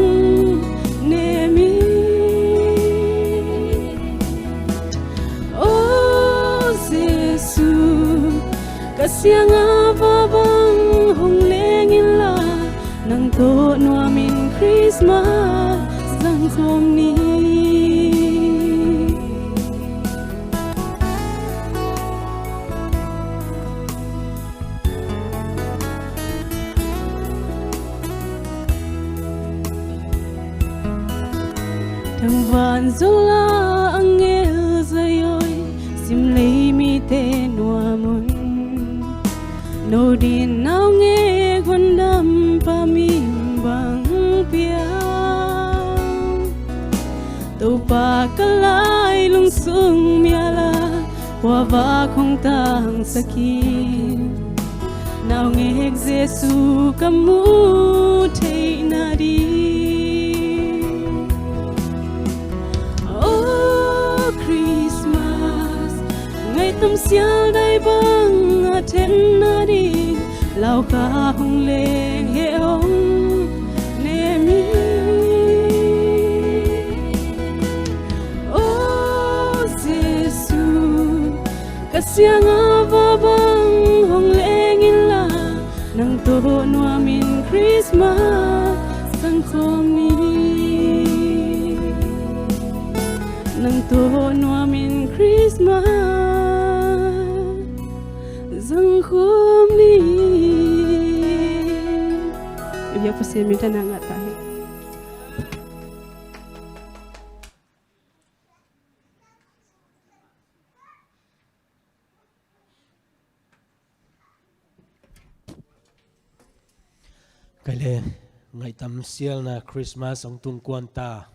Siang a va bang hong leng inla, nang tawh nuamin Christmas zang khawm ni. Tangvan zol a angel zayoi, simlei mite nuam un. No din naungek hun dam pa min bang pia. Topa ka lai lungsung miala, kua vak hong tangsakin. Naungek Jesu ka mu theihna ding. Oh Christmas, ngaitam sial dai bang a thenna ding, lauka hong leng he hong nemi. Oh Jesu, ka siang a va bang hong leng inla, nang tawh nuamin Christmas zang khawm ni. Nang tawh nuamin Christmas zang khawm ni. I biak Pasian minthanna ngah ta hi. Kei le, ngaihtam sialna Christmas hong tung kuan ta.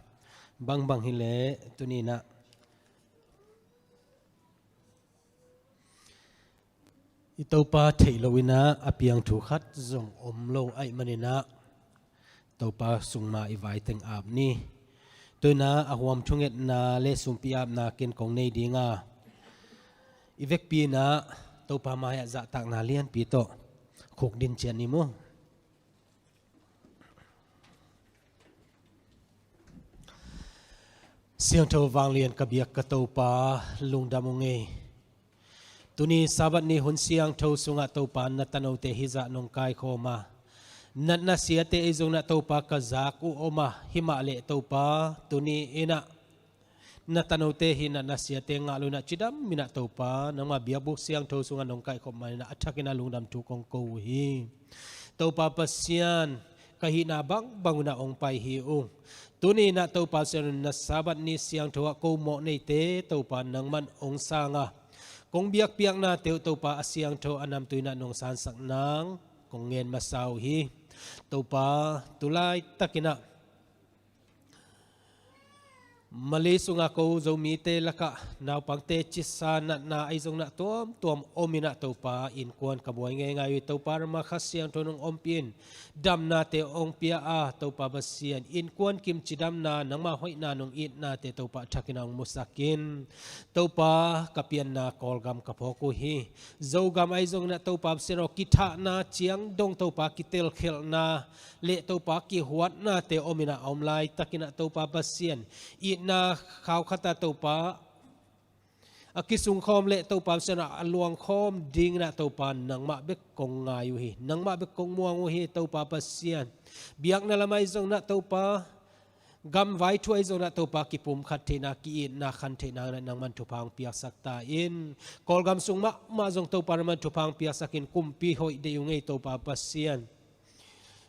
Bangbang hi leh tuni-in ah i Topa theih loin ah a piang thu khat zong om lo ahih manin ah Topa sung mah i vai teng ap ni. Tu-in ah a huam thungetna le sumpi apna ken kong nei ding a, i vekpi-in ah Topa mai-ah zahtakna lianpi tawh khukdin ciat ni maw. Siangtho vanglian ka biak ka Topa, lungdam ung ei. Tuni Sabbath ni hun siangtho sungah Topa na tanote hih zah nong kaikhawm a, natna siate ei zong na Topa ka zak uh om a, himah leh Topa tuni-in ah na tanote hih natna siate ngah loin ah cidam in ah Topa nangma biakbuk siangtho sungah nong kaikhawm manin ah a thakin ah lungdam thu kong ko uh hi. Topa Pasian, ka hihna bangbang un ah hong pai hi ung. Tuni-in ah Topa Pasian, na Sabbath ni siangtho ah ko mawh neite Topa nangman hong sang a, kong biakpiaknate uh Topa a siangtho a namtui in ah nong sansak nang kong ngen masa uh hi. Topa, tu laitakin ah Malay sunga ko Zomite lakah naupangte cisa natna ahi zong na tuamtuam om in ah Topa, innkuan ka buai ngeingai uh hi. Topa, ramah Kha Siangtho nong ompih in, damnate hong pia a, Topa Pasian, innkuan kim cidamna, nangmah hoihna nong itnate Topa a thakin ah hong musak in. Topa, ka pianna Kawlgam ka phawk uh hi. Zogam ahi zong na Topa Pasian aw, kithahna ciang dong Topa kitelkhelhna le Topa kihuatnate om in ah a om laitakin ah Topa Pasian, itna khau khat ah Topa a kisungkhawm le Topa Pasian ah a luangkhawm dingin ah Topa nangmah bek kong ngai uh hi, nangmah bek kong muang uh hi. Topa Pasian, biakna lam ahi zong na Topa, gamvai thu ahi zong na Topa kipumkhat theihna, ki-itna khan theihna nangman thupha hong piaksak ta in. Kawlgam sung mahmah zong Topa nangman thupha hong piaksak in, kumpi hoih deih ung ei Topa Pasian.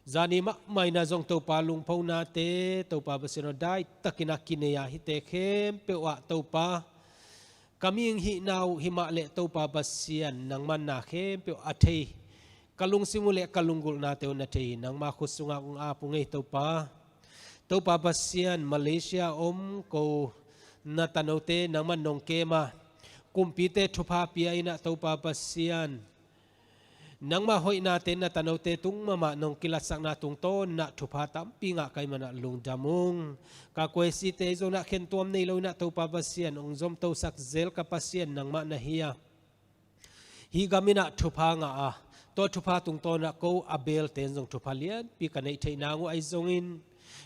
Zani mahmah in ah zong Topa lungphonate Topa Pasian aw, daitakin ah kinei a, hihte khempeuh ah Topa ka mihing hihna uh himah leh Topa Pasian, nangman na khempeuh a thei, ka lungsim uh le ka lunggulhnate uh na thei hi. Nangma khut sungah kong ap ung ei Topa. Topa Pasian, Malaysia om ko na tanote nangman nong kem a, kumpite thupha pia in ah Topa Pasian, nangmah hoihnate na tanote tung mahmah nong kilatsakna tungtawn in ah thupha tampi ngah ka hih man ah lungdam ung. Ka Khawsite zong na khentuam nei lo in ah Topa Pasian, hong zomtosak zel ka Pasian nangmah na hi a, hih gam in ah thupha ngah a, tua thupha tungtawn ah ko a belte in zong thupha lianpi ka neih theih nang uh ahi zongin,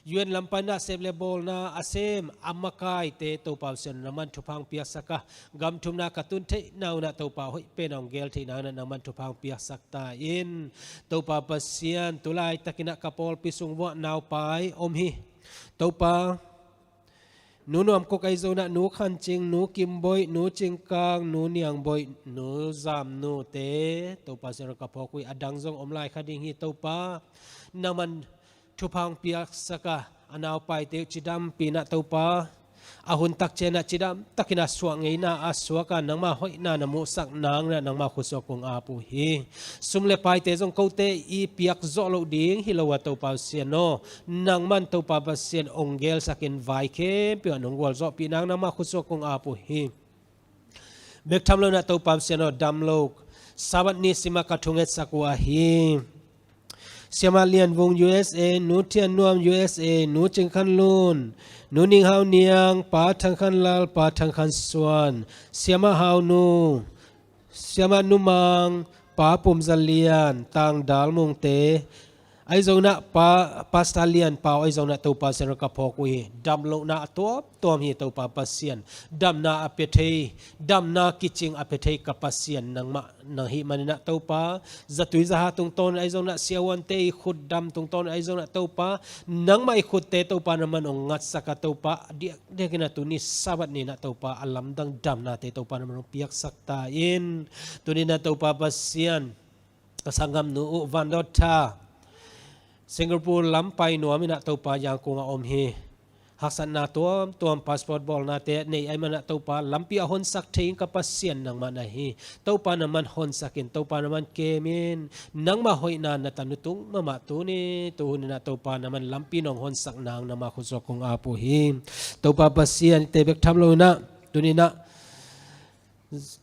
U N lampai nasep le bawlna a sem a makaite Topa Pasian nangman thupha hong piaksak a, gam thumna ka tun theihna un ah Topa hoih pen a hong gel theihna un ah nangman thupha hong piaksak ta in. Topa Pasian, tu laitakin ah ka pawlpi sung vuah naupai om hi. Topa, Nu Nuam Kok ahi zongin ah, Nu Khan Cing, Nu Kim Boih, Nu Cing Kang, Nu Niang Boih, Nu Zam Nu te Topa Pasian ka phawk uh hi. A dang zong om lai kha ding hi Topa. Nangman thupha hong piaksak a, a naupaite uh cidampi in ah Topa, a hun tak ciang ah cidam takin a suak ngeina a suak a, nangma hoihna na muhsak nang un ah nangma khutsuak kong ap uh hi. Sum le paite zong kote i piak zawh loh ding hi lo a Topa Pasian aw, nangman Topa Pasian hong gelsak in vai khempeuh ah nong gualzawhpih nang nangma khutsuak kong ap uh hi. Bek tham lo in ah Topa Pasian aw, dam lo Sabbath ni sim a ka thungetsak uh ahi Siamah Lian Vung U S A, Nu Thian Nuam U S A, Nu Cing Khan Lun, Nu Ning Hau Niang, Pa Thang Khan Lal, Pa Thang Khan Suan, Siamah Hau Nu, Siamah Nu Mang, Pa Pum Za Lian, Tang Dal Mung te, ahi zongin ah Pa, Pastor Lian Pau ahi zongin ah Topa Pasian ka phawk uh hi. Damlohna a tuamtuam hi Topa Pasian. Damna a pia thei, damna kicing a pia thei ka Pasian nangmah nang hih manin ah Topa, zatui zaha tungtawn ahi zongin ah, siavuante i khutdam tungtawn ahi zongin ah Topa, nangmah i khutte Topa nangman hong ngatsak a Topa, a diakdiakin ah tuni Sabbath ni in ah Topa, a lamdang damnate Topa nangman hong piaksak ta in. Tuni in ah Topa Pasian, ka sanggamnu uh Van Dawt Tha, Singapore lam pai nuam in ah Topa, Yangon ah om hi. Haksatna tuamtuam, passport bawlnate nei ahih manin ah Topa, lampi a honsak thei in ka Pasian nangmah na hi. Topa nangman honsak in, Topa nangman kem in, nangmah hoihna na tanu tung mahmah tuni, tuhun in ah Topa nangman lampi nong honsak nang nangmah khutsuak kong ap uh hi. Topa Pasian, hihte bek tham lo in ah, tuni in ah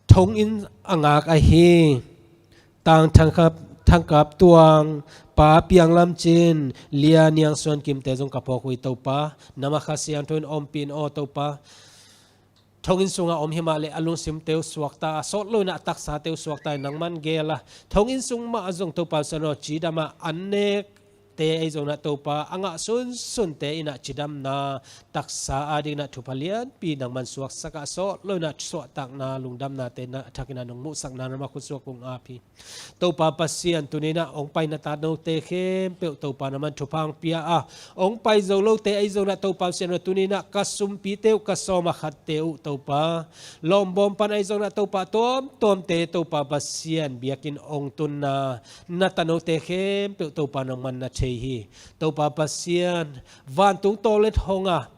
thonginn a ngak ahi Tang Thangkap, Thangkap Tuang, Pa Piang Lam Cin, Lia Niang Suan Kim te zong ka phawk uh hi Topa. Nangma Kha Siangtho in ompih in aw Topa. Thonginn sungah om hi mah leh a lungsimte uh suakta a, sawt lo in ah a taksate uh suakta in nangman gel a, thonginn sung mah ah zong Topa Pasian aw, cidam a, an nek te ahi zongin ah Topa, a ngah sunsunte in ah cidamna taksa adingin ah thupha lianpi nangman suaksak a, sawt lo in ah suahtakna, lungdamnate na thakin ah nong muhsak nang nangmah khutsuak kong ap hi. Topa Pasian, tuni in ah hong pai na tanote khempeuh Topa nangman thupha hong pia a, hong pai zo lote ahi zongin ah Topa Pasian aw, tuni in ah ka sumpite uh, ka sawm a khatte uh Topa, lawmbawm pan ahi zongin ah Topa, tuamtuamte Topa Pasian, biakinn hong tunna na tanote khempeuh Topa nangman na thei hi. Topa Pasian, vantung tawlet hong a,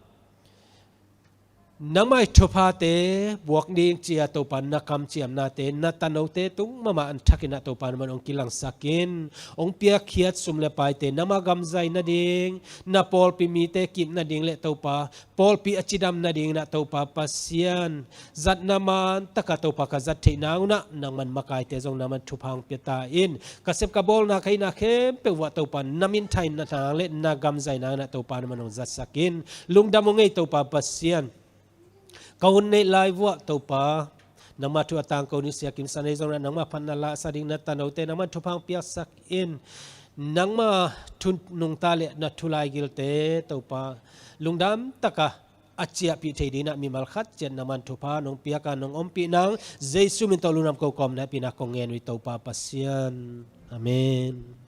nangmah i thuphate buak ding ci a Topa, na kamciamnate na tanote tung mahmah an thakin ah Topa nangman hong kilangsak in, hong piakkhiat sum le paite nangmah gam zai nading, na pawlpi mite kip nading le Topa, pawlpi a cidam nadingin ah Topa Pasian, zatna man taka Topa ka zat theih nang un ah nangman makaite zong nangman thupha hong pia ta in. Ka sep ka bawlna ka hihna khempeuh uh ah Topa, na minthanna nang le na gam zai nang un ah Topa nangman hong zatsak in. Lungdam hong ei Topa Pasian. Ka hun neih lai uh ah Topa, nangmah thu a tangko ding Sia Kim San ahi zongin ah nangmah phatna la sa ding na tanote nangman thupha hong piaksak in. Nangmah thu nungta le na thu laigilte Topa, lungdam taka a ciahpih thei dingin ah mimal khat ciat nangman thupha nong piak a, nong ompih nang Jesu min tawh lungdam ko kawm na hehpihna kong ngen uh hi Topa Pasian. Amen.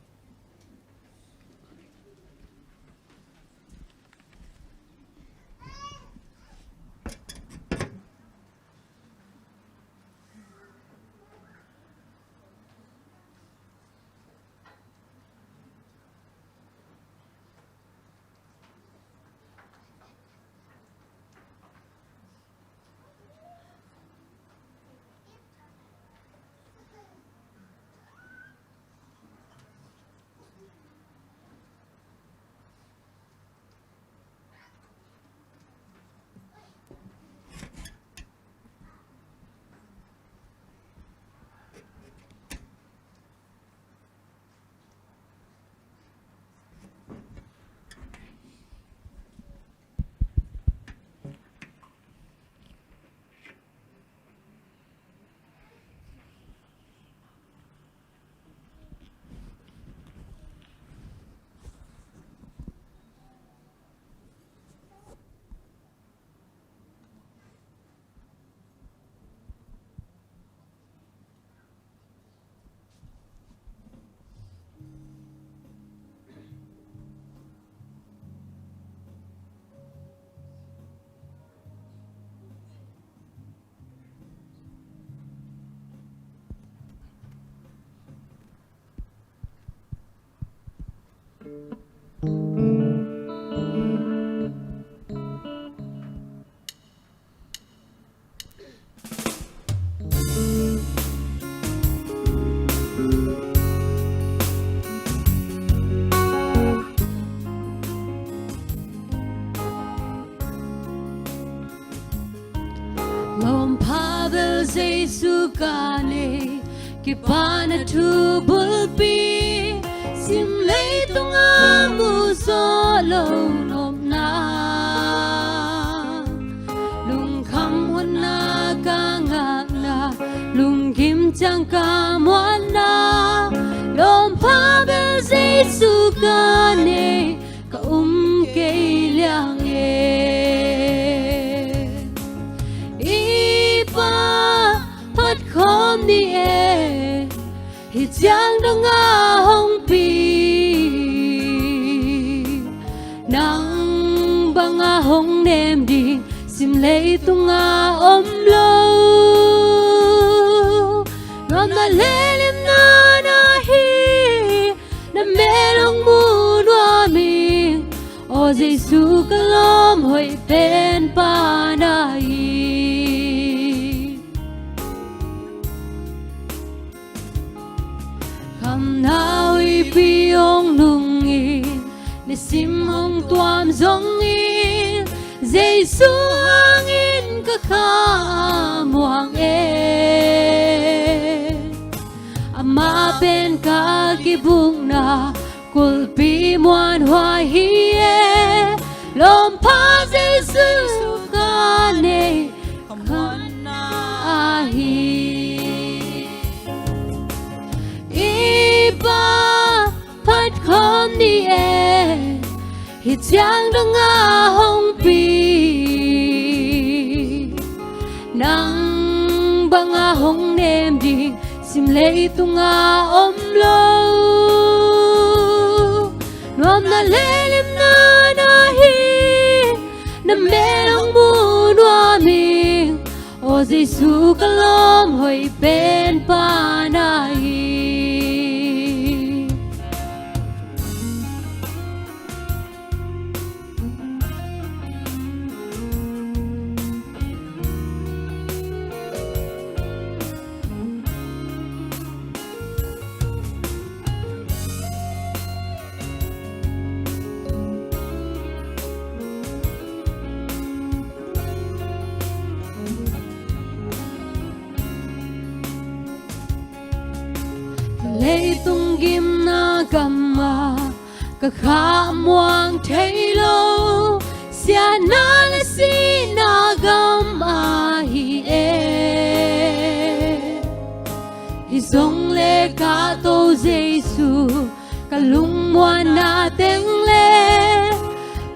Lawmpha bel Jesu ka nei, kipahna thu bulpi, sim leitungah mu zawh lo nopna, lungkham honna ka ngakna, lungkim ciang ka muanna, lawmpha bel Jesu ka nei, ka um kei liang e. I Pa, phat khawm ni e, hih ciang dongah hong pi. Nang bangah hong nem ding, sim leitungah om lo. Nuamna le limna na hi, na mel hong mu nuam ing, aw Jesu ka lawm hoih pen Pa na hi. Khamna huihpi hong nungin, nisim hong tuam zongin, Jesu hangin ka kha a muang e. Amah pen ka kibukna kulhpi muanhuai hi e. Lawmpha Jesu ka nei, ka muanna ahi. I Pa, phat khawm ni e, hih ciang dongah hong pi. Nang bangah hong nem ding, sim leitungah om lo. Nuamna le limna na hi, na mel hong mu nuam ing, aw Jesu ka lawm hoih pen Pa na hi. Leitung gimna gamah ka kha muang thei lo, siatna le sihna gam ahi e. Hi zong le ka To Jesu, ka lungmuanna teng le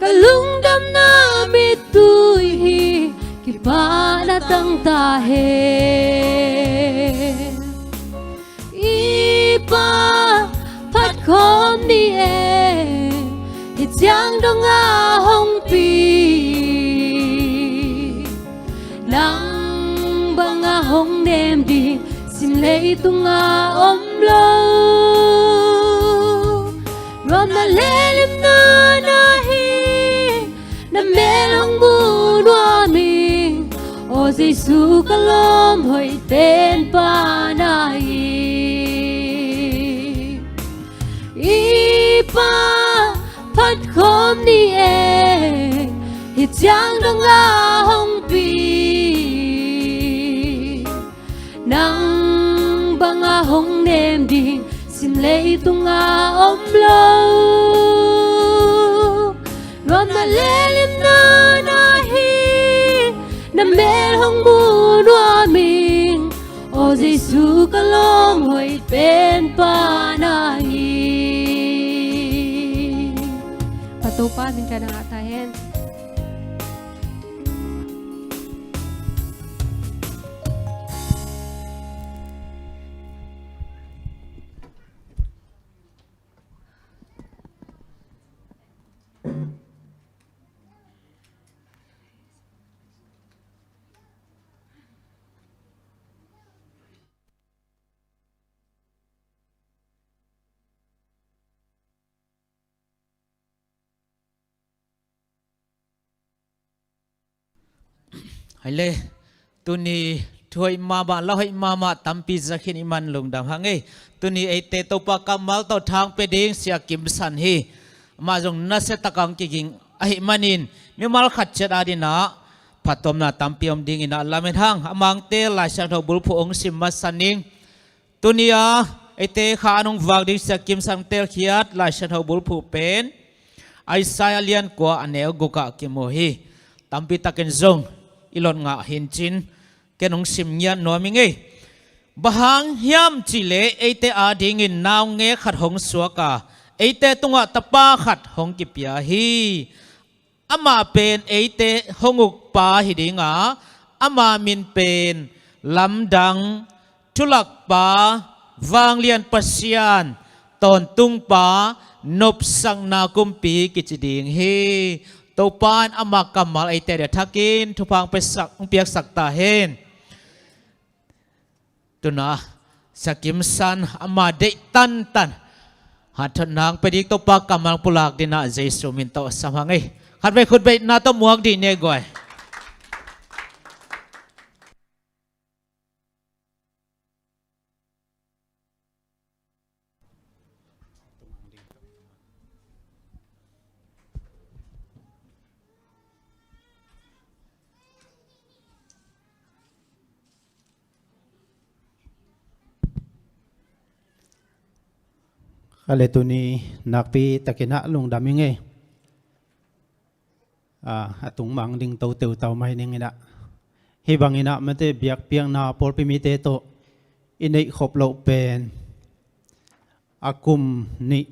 ka lungdamna mittui hi, kipahna tang ta hen. I Pa, phat khawm ni e, hih ciang dongah hong pi. Nang bangah hong nem ding, sim leitungah om lo. Nuamna le limna na hi, na mel hong mu nuam ing, aw Jesu ka lawm hoih pen Pa na hi. I Pa, phat khawm ni e, hih ciang dongah hong pi. Nang bangah hong nem ding, sim leitungah om lo. Nuamna le limna na hi, na mel hong mu nuam ing, aw Jesu ka lawm hoih pen Pa na hi. Ka Topa min ka na ngah ta hen. Hai le, tuni thu hoih mahmah, la hoih mahmah tampi za khin i man lungdam hang ei. Tuni eite Topa kammal tawh thang pia ding Sia Kim San hi. Amah zong nasia tak a hong kiging ahih manin mimal khat ciat adingin ah phattuamna tampi om dingin ah lamen hang, a mangte Lai Siangtho bulphuh hong sim masa ning. Tuni-a eite kha an hong vak ding Sia Kim San telkhiat Lai Siangtho bulphuh pen Isaiah lian kua a neu gukah kimu hi. Tampi takin zong i lot ngah hincin ken hong sim ngiat nuam ing ei. Bang hang hiam cihleh eite adingin naungek khat hong suak a, eite tungah tapa khat hong kipia hi. Amah pen eite hong ukpa hi ding a, ama min pen Lamdang, Thulakpa, Vanglian Pasian, Tawntungpa, Nopsakna Kumpi kici ding hi. Topa in ama kammal eite dia thakin thupha hong piaksak, hong piaksak ta hen. Tuna Sia Kim San ama deih tantan hanthotna hong pia ding, Topa kammal pulak dingin ah Jesu min tawh sam hang ei. Khatvei khutbetna tawh muak dih ni ei guai. Kha le tuni nakpi takin ah lungdam ing ei. A, a tung mang ding to teutau mai ning in ah. Hih bangin ah mate biakpiakna pawlpi mite tawh i neih khop loh pen a kum nih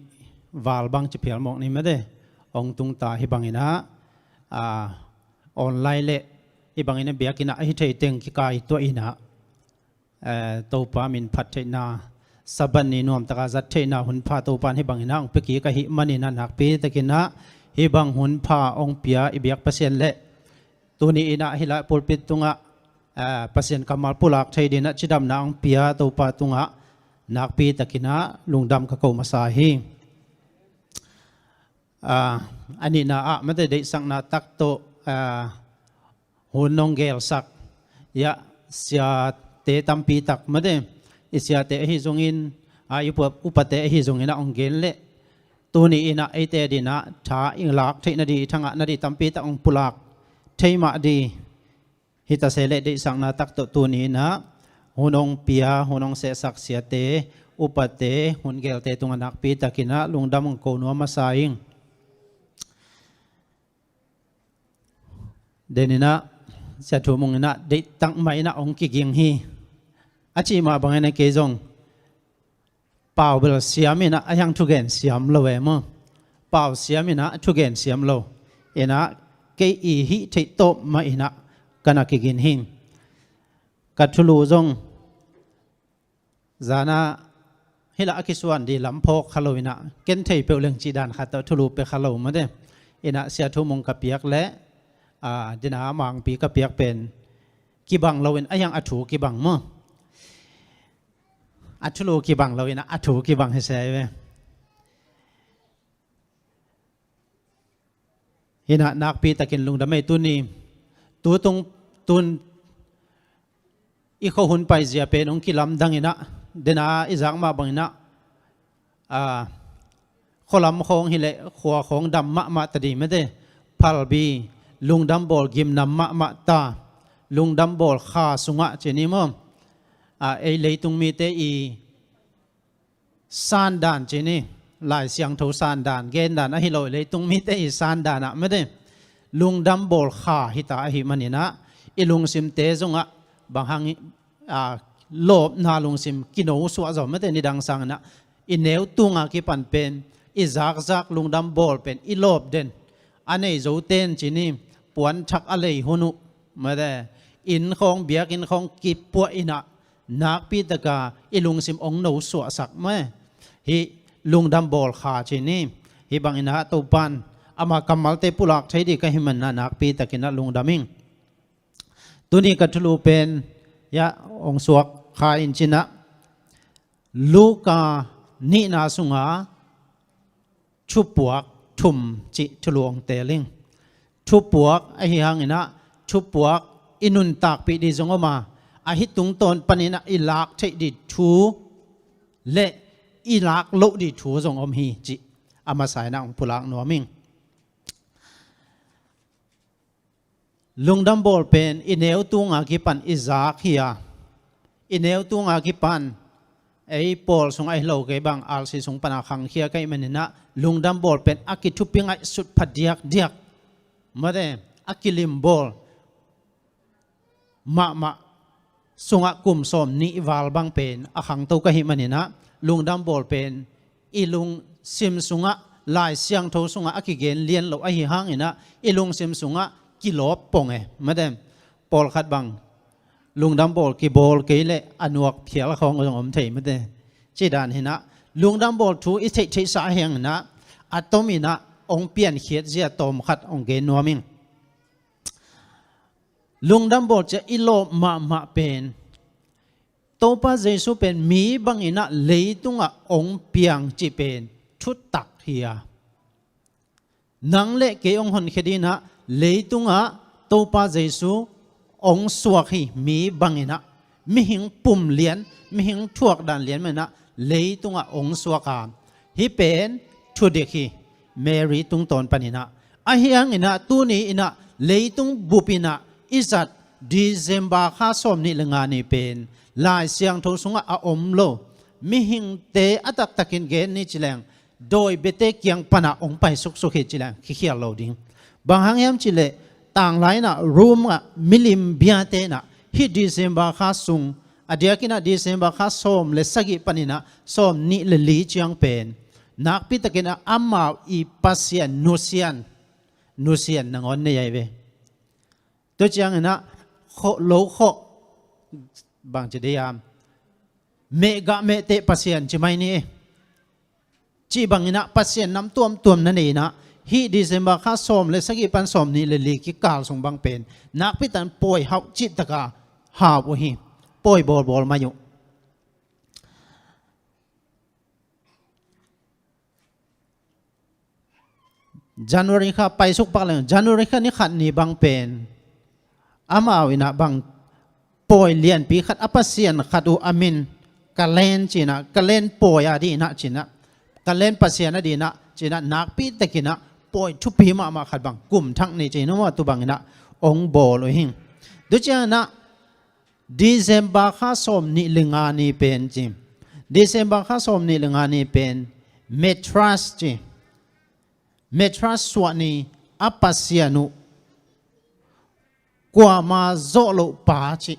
val bang ci phial mawk ni mate. Hong tung ta hih bangin ah, a, online le hih bangin ah biakinn ah a hi thei teng kikai tuah in ah, eh, Topa min phat theihna, Sabbath ni nuamtaka zat theihna hunpha Topa in hih bangin ah hong pia kik ahih manin ah nakpi takin ah hih bang hunpha hong pia i biak Pasian le tuni in ah hih lai pulpit tungah, eh, Pasian kammal pulak thei dingin ah cidamna hong pia Topa tungah nakpi takin ah lungdam ka ko masa hi. Ah, a nihna ah mate deihsakna tak tawh, ah, hun hong gelsak, ya, siate tampi tak mate, i siate ahi zongin, ah, i upa, upate ahi zongin ah hong gen leh tuni in ah eite dingin ah tha i lak theih nading, i thangah nading tampi tak hong pulak thei mah ding. Hi ta se leh deihsakna tak tawh tuni in ah hun hong pia, hun hong sehsak siate, upate, hun gelte tungah nakpi takin ah lungdam hong ko nuam masa ing. Den in ah Sia Thu Mung in ah deihtak mah in ah hong kiging hi. A cih mah bangin ah kei zong pau bel siam in ah a hiang thugen siam lo e maw. Pau siam in ah thugen siam lo in ah kei i hih theih tawp mah in ah ka na kigin hi. Ka thulu zong zan ah hih lah a kisuan ding lam phawk kha lo in ah ken thei peuh leng cih dan khat tawh thulu pia kha lo mate. In ah Sia Thu Mung ka piak leh, a, den a mangpi ka piak pen kibang lo in a hiang a thu kibang maw. A thulu kibang lo in ah a thu kibang hi se ve. Hi in ah nakpi takin lungdam ei tuni. Tu tung tun i khuahun paizia pen hong kilamdang in ah, den a i zak mah bangin ah, a, khualam khawng hi leh khua khawng dam mahmah ta ding mate. Phalbi, lungdam bawl gimnam mahmah ta, lungdam bawl kha sungah ci ni maw. A, ei leitung mite i sandan ci ni, Lai Siangtho sandan, gendan ahi lo, leitung mite i sandan ah mate lungdam bawl kha hi ta ahih manin ah i lungsimte zongah bang hang, a, lawpna lungsim kino suah zaw mate, nidang sangin ah i neu tunga kipan pen i zakzak lungdam bawl pen i lawp den. A nei zoten ci ni, puanthak a lei hun uh mate, inn khawng, biakinn khawng kipuah in ah nakpi taka i lungsim hong no suahsak mah. Hih lungdam bawl kha ci ni. Hih bangin ah Topan ama kammalte pulak thei ding ka hih manin ah nakpi takin ah lungdam ing. Tuni ka thulu pen, ya, hong suak kha in cin ah Luka nihna sunga thupuak thum cih thulu hong teel ing. Thupuak ahi hangin ah thupuak i nuntakpih ding zong om a, ahi tungtawn panin ah i lak theih ding thu le i lak loh ding thu zong om hi cih a masa in ah hong pulak nuam ing. Lungdam bawl pen i neu tunga kipan i zak hi a, i neu tunga kipan ei pawl sungah hi lo kei bang, R C sung pana khangkhia ka hih maninah lungdam bawl pen a kithupi ngaihsut phadiakdiak, mate, a kilim bawl mahmah sungah kum sawm nih val bang pen a khangto ka hih maninah lungdam bawl pen i lungsim sungah, Lai Siangtho sungah a kigen lian lo ahi hanginah i lungsim sungah kilawp pong e, mate. Pawlkhat bang lungdam bawl kibawl kei leh a nuak phial khawng zong om thei, mate. Ci dan hinah lungdam bawl thu i theihtheihsa ahianginah a tominah hong piankhiat zia tawm khat hong gen nuam ing. Lungdam bawl ciah i lawp mahmah pen Topa Jesu pen mi banginah leitungah hong piang cih pen thutak hi a, nang le kei hong honkhia dinah leitungah Topa Jesu hong suak hi. Mi banginah, mihing pum lian, mihing thuak dan lian maninah leitungah hong suak a, hih pen thudik hi. Mary tungtawn paninah ahi hanginah tuni inah leitung bupinah i zat December kha sawm nih le nga ni pen Lai Siangtho sungah a om lo, mihingte a taktakin gen ni cileng dawi biate kiang panah hong pai suksuk hi cileng kikhial lo ding. Bang hang hiam cileh tanglai inah Rome ah milim biate inah hih December kha sung, a diakinah December kha sawm le sagih paninah sawm nih le li ciang pen nakpitakinah amau i Pasian nusian, nusian nangawn nei ahi ve. Tua cianginah khawh lo khawh, bangci dei a, mehgah mehteh Pasian ci mai ni e. Cih banginah Pasian nam tuamtuam na nei inah hih December kha sawm le sagih pan sawm nih le li kikal sung bang pen nakpitan pawi hauh cihtaka hau uh hi. Pawi bawlbawl mai uh. January kha paisuk pak leng, January kha ni khat ni bang pen amau inah bang pawi lianpi khat, a pasian khat uh a min Kalen cinah, Kalen pawi a dinah cinah, Kalen pasian a dinah cinah nakpitakinah pawi thupi mahmah khat bang kum thak ni cinah maw, tu banginah hong bawl uh hi. Tu cianginah December kha sawm nih le nga ni pen ci, December kha sawm nih le nga ni pen Mithras ci, Mithras suah ni, a pasian uh kuama zawh loh pa ci.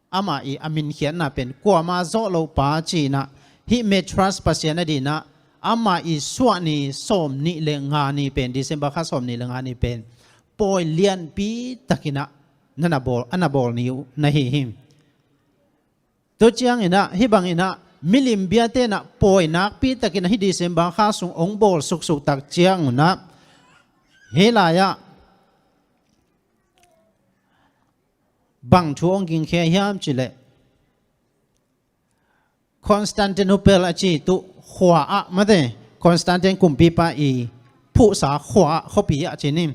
Amah i a minkhiatna pen kuama zawh loh pa cinah hih Mithras pasian a dinah amah i suah ni sawm nih le nga ni pen, December kha sawm nih le nga ni pen pawi lianpi takinah na na bawl, a na bawl ni uh na hi hi. Tua cianginah hih banginah milim biate inah pawi nakpi takinah hih December kha sung hong bawl suksuk tak ciangunah hih lai-ah bang thu hong gingkhia hiam cileh Constantinople a ci tuh khua ah, mate, Constantine kumpipa i phuhsa khua ah, khuapi ah ci ni.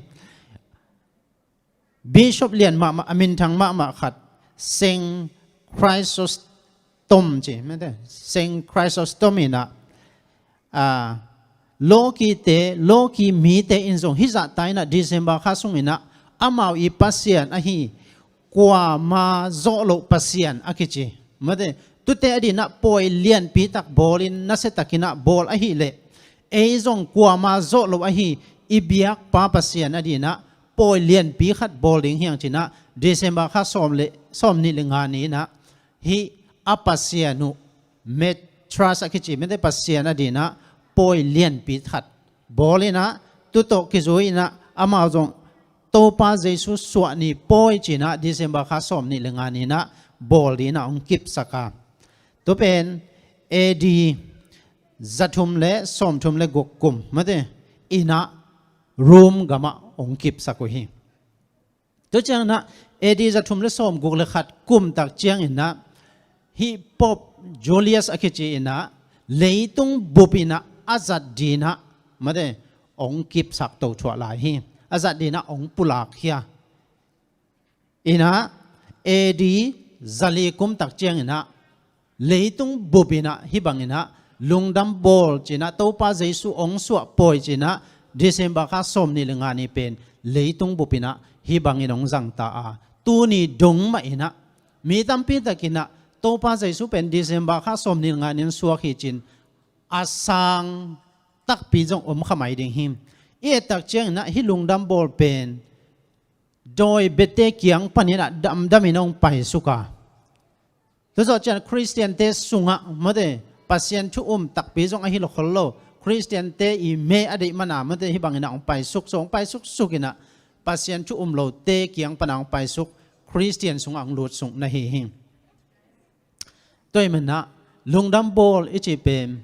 Bishop lian mahmah, a minthang mahmah khat, Saint Chrysostom ci, mate, Saint Chrysostom inah, a, lawkite, lawki mite in zong hih zahta inah December kha sunginah amau i pasian ahi kuama zawh loh pasian a kici, mate, tute a dinah pawi lianpi tak bawlin nasiatakinah bawl ahileh ei zong kuama zawh loh ahi i biakpa Pasian a dinah pawi lianpi khat bawl ding hiang cinah December kha sawm le, sawm nih le nga ni inah hih a pasian uh Mithras a kici, mate, pasian a dinah pawi lianpi khat bawl inah, tutawh kizui inah amau zong Topa Jesu suah ni pawi cinah December kha sawm nih le nga ni inah bawl dinah hong kipsak a, tu pen A D zathum le sawmthum le guk kum, mate, inah Rome gamah hong kipsak uh hi. Tua cianginah A D zathum le sawmguk le khat kum tak cianginah hih Pope Julius a kici inah leitung bup inah a zat dinah, mate, hong kipsak to thuah lai hi. A zat dinah hong pulak hi a. Inah A D zali kum tak cianginah leitung bup inah hih banginah lungdam bawl cinah Topa Jesu hong suah pawi cinah December kha sawm nih le nga ni pen leitung bup inah hih bangin hong zang ta a, tuni dong mah inah mi tampi takinah Topa Jesu pen December kha sawmnih le nga ni-in suak hi ci-in a sang takpi zong om kha mai ding hi. I et tak cianginah hih lungdam bawl pen dawi biate kiang paninah damdamin hong paisuk a, tua zawh ciang Khristiante sungah mate Pasian thu um takpi zong ahi lo khol lo. Khristiante i me a deih mana mate hih banginah hong paisuk, so hong paisuk sukinah Pasian thu um lote kiang pana hong paisuk, Khristian sungah hong lutsuk na hi hi. Tua hi manah lungdam bawl i cih pen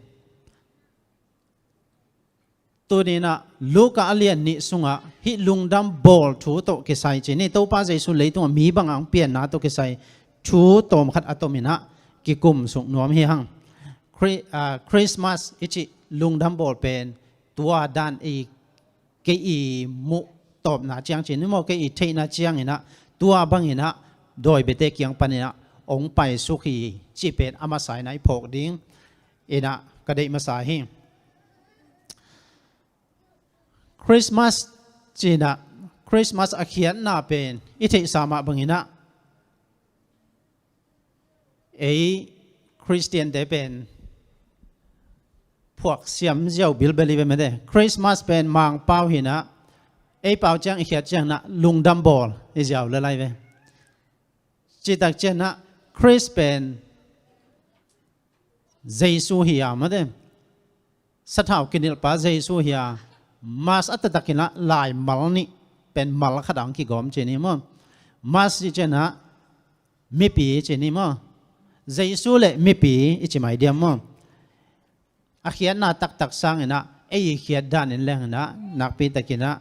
tuninah Luka a lian nih sungah hih lungdam bawl thu tawh kisai ci ni, Topa Jesu leitungah mi bangah hong pianna tawh kisai thu tawm khat a tominah kikum suk nuam hi hang. Chri-, ah, Christmas i cih lungdam bawl pen tua dan i kei i muh tawpna ciang ci ni maw, kei i theihna cianginah tua banginah dawi biate kiang paninah hong paisuk hi cih pen a masa inah i phawk ding inah ka deih masa hi. Christmas cinah, Christmas a khiatna pen i theihsa mah banginah ei Khristiante pen phuak siam ziau bilbel hi ve mate. Christmas pen Mangpau hinah, ei pau ciang i khiat cianginah lungdam bawl i ziau le lai ve. Citak cianginah Khrist pen Jesu hi a mate, sathau kinilhpa Jesu hi a, Mass a taktakinah laimal nih pen mal khatah hong kigawm ci ni maw. Mass i cianginah mipi ci ni maw. Jesu le mipi i ci mai diam maw. A khiatna taktak sanginah ei i khiat danin lenginah nakpi takinah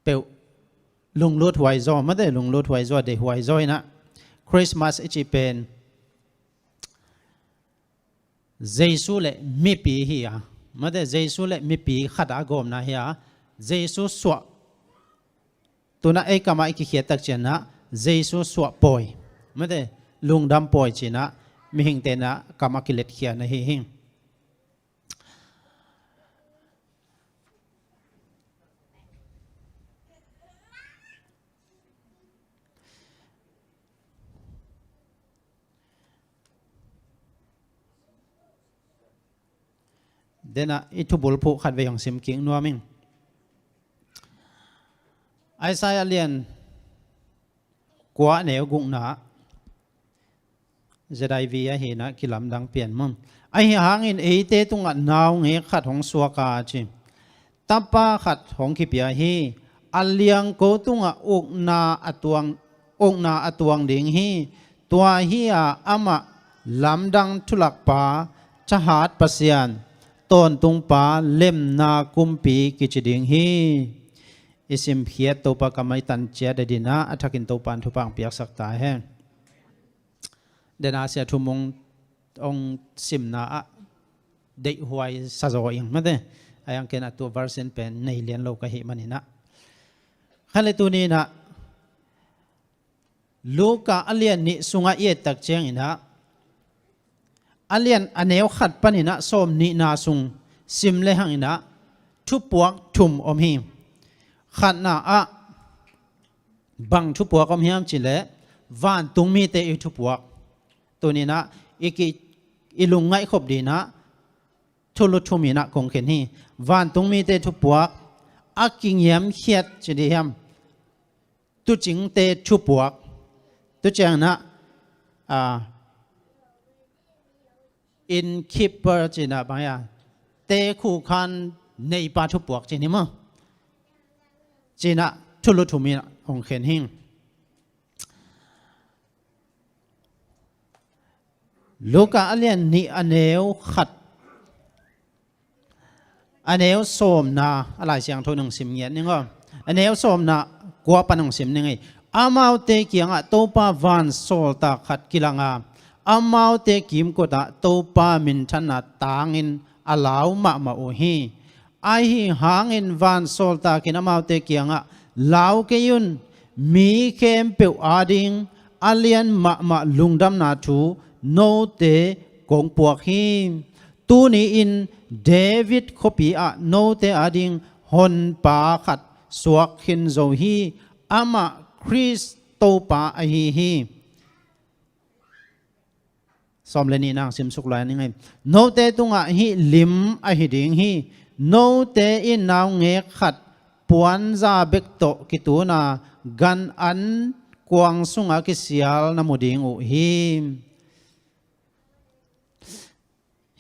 peuh lunglut huai zaw mate, lunglut huai zaw, deih huai zaw inah Christmas i cih pen Jesu le mipi hi a mate, Jesu le mipi khatah a gawmna hi a, Jesu suah, tunah ei kamah i kikhiat tak cianginah Jesu suah pawi mate, lungdam pawi cinah mihingte inah kamah kiletkhia na hi hi. Denah i thubulphuh khat vei hong sim kik nuam ing. Isaiah lian kua a neu gukna Z I V ahi inah kilamdang pian maw. Ahi hangin eite tungah naungek khat hong suak a ci, tapa khat hong kipia hi. A liangko tungah ukna a tuang, ukna a tuang ding hi. Tua hi a amah lamdang thulakpa, thahat Pasian, tawntungpa, lemna kumpi kici ding hi. I simkhiat Topa kamah i tan ciat a dinah a thakin Topa in thupha hong piaksak ta hen. Denah Sia Thum hong, hong simna ah deihhuai sazaw ing mate. A yang ken a tua version pen nei lian lo ka hih maninah. Kha le tuninah Luka a lian nih sungah i et tak cianginah a lian a neu khat paninah sawm nihna sung sim le hanginah thupuak thum om hi. Khatna ah bang thupuak om hiam cileh vantung mite i thupuak. Tuninah i ki, i lungngaih khop dinah thulu thum inah kong khen hi. Vantung mite thupuak, a kingiamkhiat ci dih hiam, tucingte thupuak. Tucianginah, ah, innkeeper cinah bang hia, tekhu khan neipa thupuak ci ni maw. Cinah thulu thum inah hong khen hing. Luka a lian nih a neu khat, a neu sawmna, a Lai Siangtho nong sim ngiat ning aw. A neu sawmna kua pan nong sim ning ei. Amaute kiangah Topa vansawltak khat kilang a, amaute kimkotah Topa minthanna tangin a lau mahmah uh hi. Ahi hangin vansawltak in amaute kiangah, lau kei un, mi khempeuh ading a lian mahmah lungdamna thu note kong puak hi. Tuni-in David khuapi ah note ading honpa khat suak khin zo hi. Amah Khrist Topa ahi hi. Sawm le nihna hong simsuk lai ning ei. Note tungah hih lim ahi ding hi. Note in naungek khat puanza bek tawh kituna gan an kuang sungah kisial na mu ding uh hi.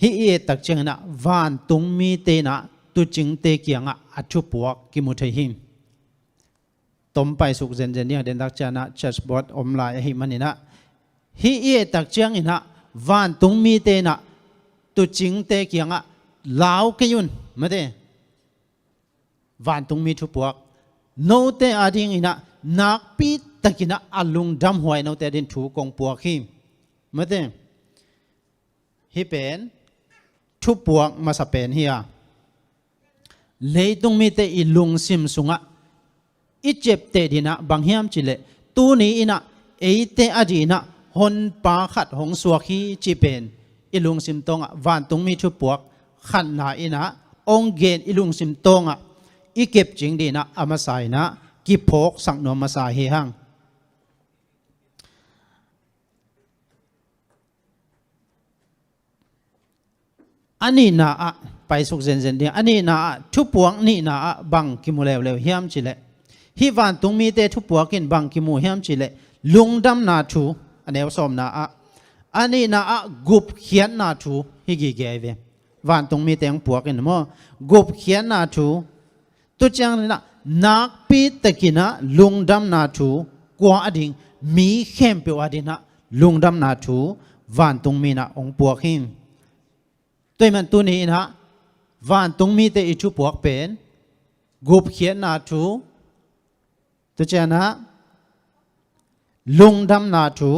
Hih i et tak ciangin ah vantung mite in ah tuucingte kiangah a thupuak kimu thei hi. Tom paisuk zenzen ding a, den tak ciangin ah church board om lai ahih manin ah, hih i et tak ciangin ah vantung mite in ah tuucingte kiangah lau kei un, mate. Vantungmi thupuak note adingin ah nakpi takin ah a lungdamhuai note adin thu kong puak hi, mate. Hih pen thupuak masa pen hi a, leitung mite i lungsim sungah i ciapteh dingin ah bang hiam cih leh, tuni in ah eite adingin ah honpa khat hong suak hi cih pen i lungsim tawngah vantungmi thupuak khatna in ah hong gen i lungsim tawngah i kepcing dingin ah a masa in ah kiphawksak nuam masa hi hang. A nihna ah, paisuk zenzen ding, a nihna ah, thupuak nihna ah bang kimu leuleu hiam cih leh, hih vantung mite thupuak in bang kimu hiam cih leh, lungdamna thu, a neu sawmna ah, a nihna ah gupkhiatna thu hi gige hi ve. Vantung mite hong puak in maw, gupkhiatna thu, tu ciangin ah nakpi takin ah lungdamna thu, kua ading, mi khempeuh adingin ah lungdamna thu vantungmi in ah hong puak hi. Tua ahih man tuni in ah vantungmite i thupuak pen gupkhiatna thu, tu ciangin ah lungdamna thu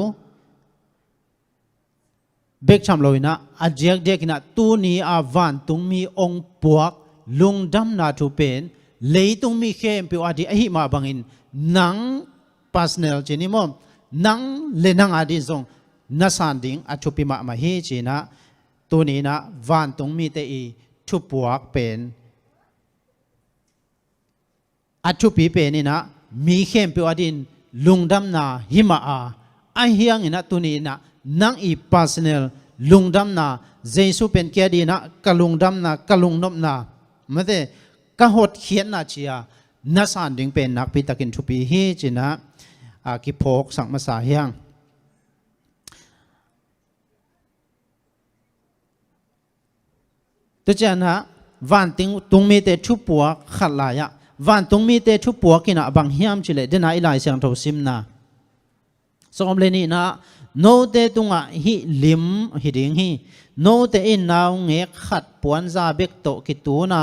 bek tham lo in ah, a diakdiakin ah tuni a vantungmi hong puak lungdamna thu pen leitungmi khempeuh ading ahih mah bangin nang personal ci ni maw, nang le nang ading zong na san ding a thupi mahmah hi ci in ah, tuni in ah vantungmite i thupuak pen a thupi pen in ah mi khempeuh adingin lungdamna hi mah a, ahi hangin ah tuni in ah nang i personal lungdamna, Jesu pen kei adingin ah ka lungdamna, ka lungnopna, mate, ka hotkhiatna ci a na san ding pen nakpi takin thupi hi ci in ah, a, kiphawksak masa hi hang. Tu ciangin ah vantungmite thupuak khat lai ah, vantungmite thupuak in ah bang hiam cih leh, den a i Lai Siangtho simna sawm le nihna ah, note tungah hih lim hi ding hi. Note in naungek khat puanza bek tawh kituna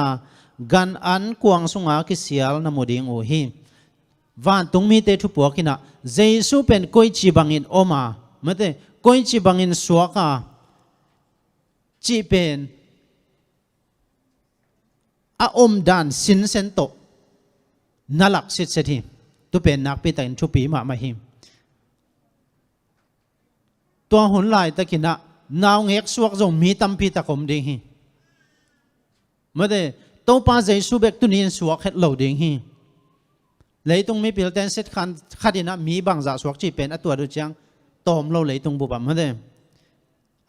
gan an kuang sunga kisial na mu ding uh hi. Vantungmite thupuak in ah Jesu pen koici bangin om a, mate, koici bangin suak a, cih pen a omdan sinsen tawh na lak sitset hi. Tu pen nakpi takin thupi mahmah hi. Tua hun laitakin ah naungek suak zong mi tampi tak om ding hi. Mate, Topa Jesu bek tuni in suak het lo ding hi. Leitung mipilten sit khan khat in ah mi bangzah suak cih pen a tuat uh ciang tawm lo leitung bup ah, mate.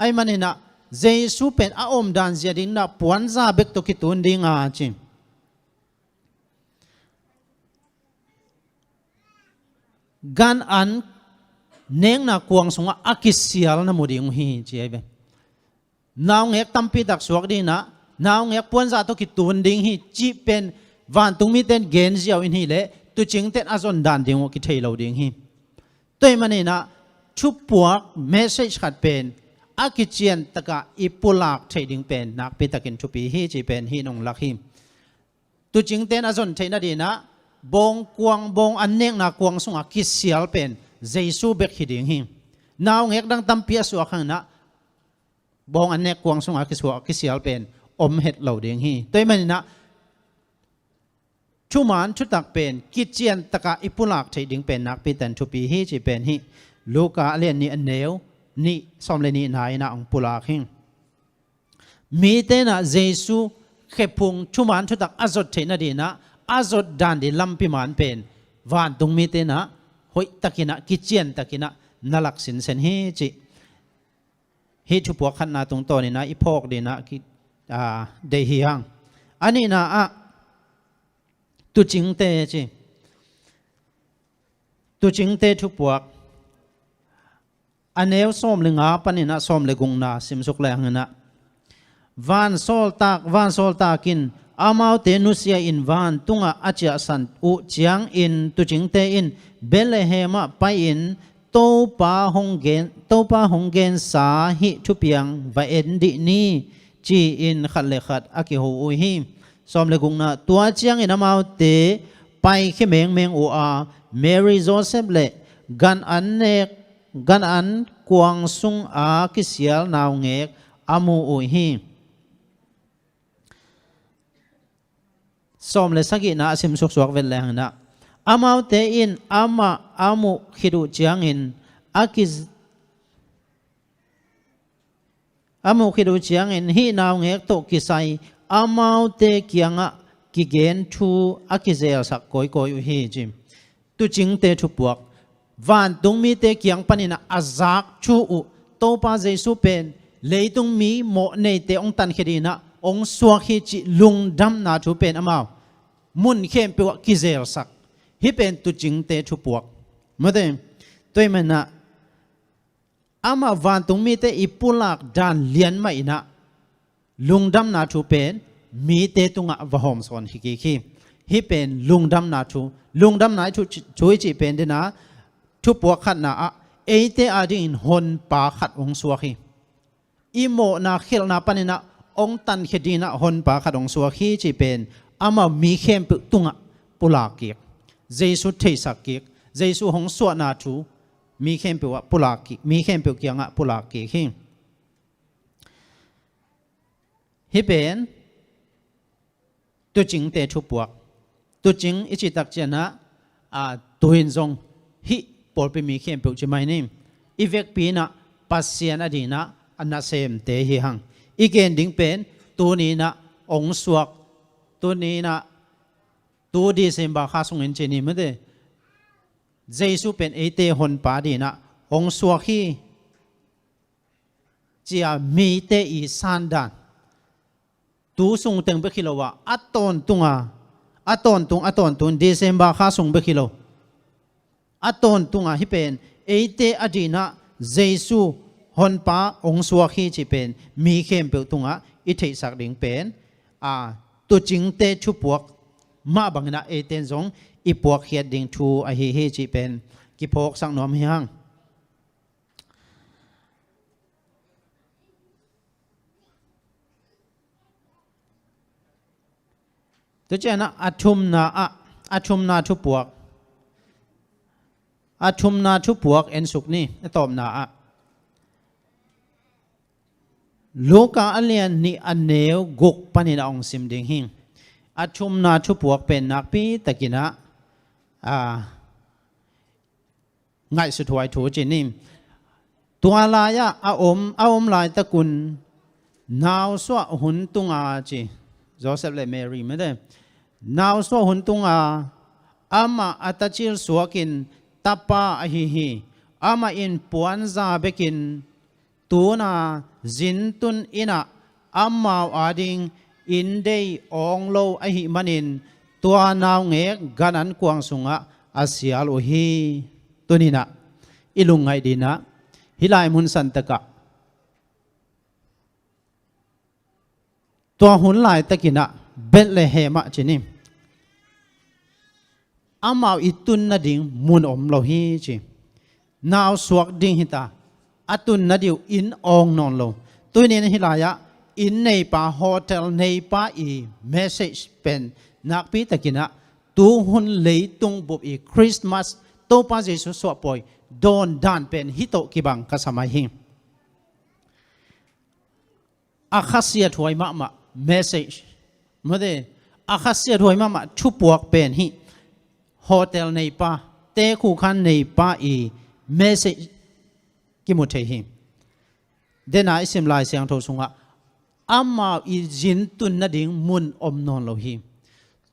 Ahih manin ah Jesu pen a omdan zia dingin ah puanza bek tawh kitun ding a ci. Gan an nekna kuang sungah a kisial na mu ding uh hi ci ahi ve. Naungek tampi tak suak dingin ah, naungek puanza tawh kitun ding hi cih pen vantungmiten gen ziau in hi leh, tuucingten a zon dan ding uh kithei lo ding hi. Tua ahih manin ah thupuak message khat pen a kician takah i pulak theih ding pen nakpi takin thupi hi cih pen hih nong lak hi. Tuucingten a zon theih nadingin ah bawng kuang, bawng an nekna kuang sungah kisial pen Jesu bek hi ding hi. Naungek dang tampi a suak hangin ah bawng an nek kuang sungah kisuak, kisial pen om het lo ding hi. Tua ahih manin ah thuman thutak pen kician takah i pulak theih ding pen nakpi takin thupi hi cih pen hih Luka a lian nih, a neu nih, sawm le nihna in ah hong pulak hi. Mite in ah Jesu khephung thuman thutak a zot theih nadingin ah a zot dan ding lampi man pen vantung mite in ah hoih takin ah, kician takin ah na lak sinsen hi cih hih thupuak khatna tungtawn in ah i phawk ding in ah ki, aa, deih hi hang. A nihna ah tuucingte ci. Tuucingte thupuak a neu sawm le nga panin ah sawm le gukna simsuk lehang in ah, vansawltak, vansawltak in amaute nusia in vantungah a ciahsan uh ciangin tuucingte in Bethlehem ah pai-in Topa hong gen, Topa hong gensa hih thupiang va en dih ni, ci-in khat le khat a kiho uh hi. Sawm le gukna, tua ciangin amaute paikhia mengmeng uh a, Mary, Joseph le gan an nek, gan an kuang sung a kisial naungek a mu uh hi. Sawm le sagihna a simsuksuak vet lehang in ah, amaute in amah a muh khit uh ciangin a ki, a muh khit uh ciangin hih naungek tawh kisai amaute kiangah kigen thu a kizelsak kawikawi uh hi ci. Tuucingte thupuak, vantung mite kiang panin ah a zak thu uh, Topa Jesu pen leitung mi mawh neite hong tankhia ding in ah hong suak hi cih lungdamna thu pen amau mun khempeuh ah kizelsak. Hih pen tuucingte thupuak. Mate, tua ahih manin ah amah vantung mite i pulak dan lian mah in ah lungdamna thu pen mite tungah va hawmsawn hi kik hi. Hih pen lungdamna thu, lungdamna thu, thu i cih pen ding in ah thupuak khatna ah eite adingin honpa khat hong suak hi. I mawhna khialhna panin ah hong tankhia ding in ah honpa khat hong suak hi cih pen amah mi khempeuh tungah pulak kik. Jesu theisak kik, Jesu hong suahna thu mi khempeuh ah pulak kik, mi khempeuh kiangah pulak kik hi. Hih pen tuucingte thupuak. Tuucing i cih tak ciangin ah, a, tu-in zong hih pawlpi mi khempeuh ci mai ni. I vekpi in ah Pasian adingin ah a nasemte hi hang. I gen ding pen tuni in ah hong suak, tuni in ah tu December kha sungin ci ni mate. Jesu pen eite honpa dingin ah hong suak hi, ci-a mite i sandan. Tu sung teng bek hi lo a, a tawntung a, a tawntung, a tawntung, December kha sung bek hi lo. A tawntung a hih pen eite adingin ah Jesu honpa hong suak hi cih pen mi khempeuh tungah i theihsak ding pen, a, tuucingte thupuak mah bangin ah eite in zong i puakkhiat ding thu ahi hi cih pen kiphawksak nuam hi hang. Tua ciangin ah a thumna ah, a thumna thupuak, a thumna thupuak ensuk ni, a tawpna ah Luka a lian nih a neu guk panin a hong sim ding hi. A thumna thupuak pen nakpi takin ah, a, ngaihsuthuai thu ci ni. Tua lai-ah a om, a om laitakun nausuah hun tunga ci, Joseph le Mary mete. Nausuah hun tunga amah a tacil suakin tapa ahi hi. Amah in puanza bekin tuna zintun innah amau ading inn dei awng lo ahih manin tua naungek gan an kuang sungah a sial uh hi. Tuninah i lungngaih dinah hih lai mun santakah tua hun laitakinah Bethlehem ah ci ni. Amau i tun nading mun om lo hi ci. Nausuak ding hita, a tun nading uh inn awng nawn lo. Tunin hih lai-ah inn neipa, hotel neipa i message pen nakpi takinah tuhun leitung bup i Christmas, Topa Jesu suahpawi dawn dan pen hih tawh kibang ka sa mai hi. A khasiathuai mahmah message, mate, a khasiathuai mahmah thupuak pen hih hotel neipa, tekhukhan neipa i message kimu thei hi. Dena i sim Lai Siangtho sungah amau i zintun nading mun om nawn lo hi.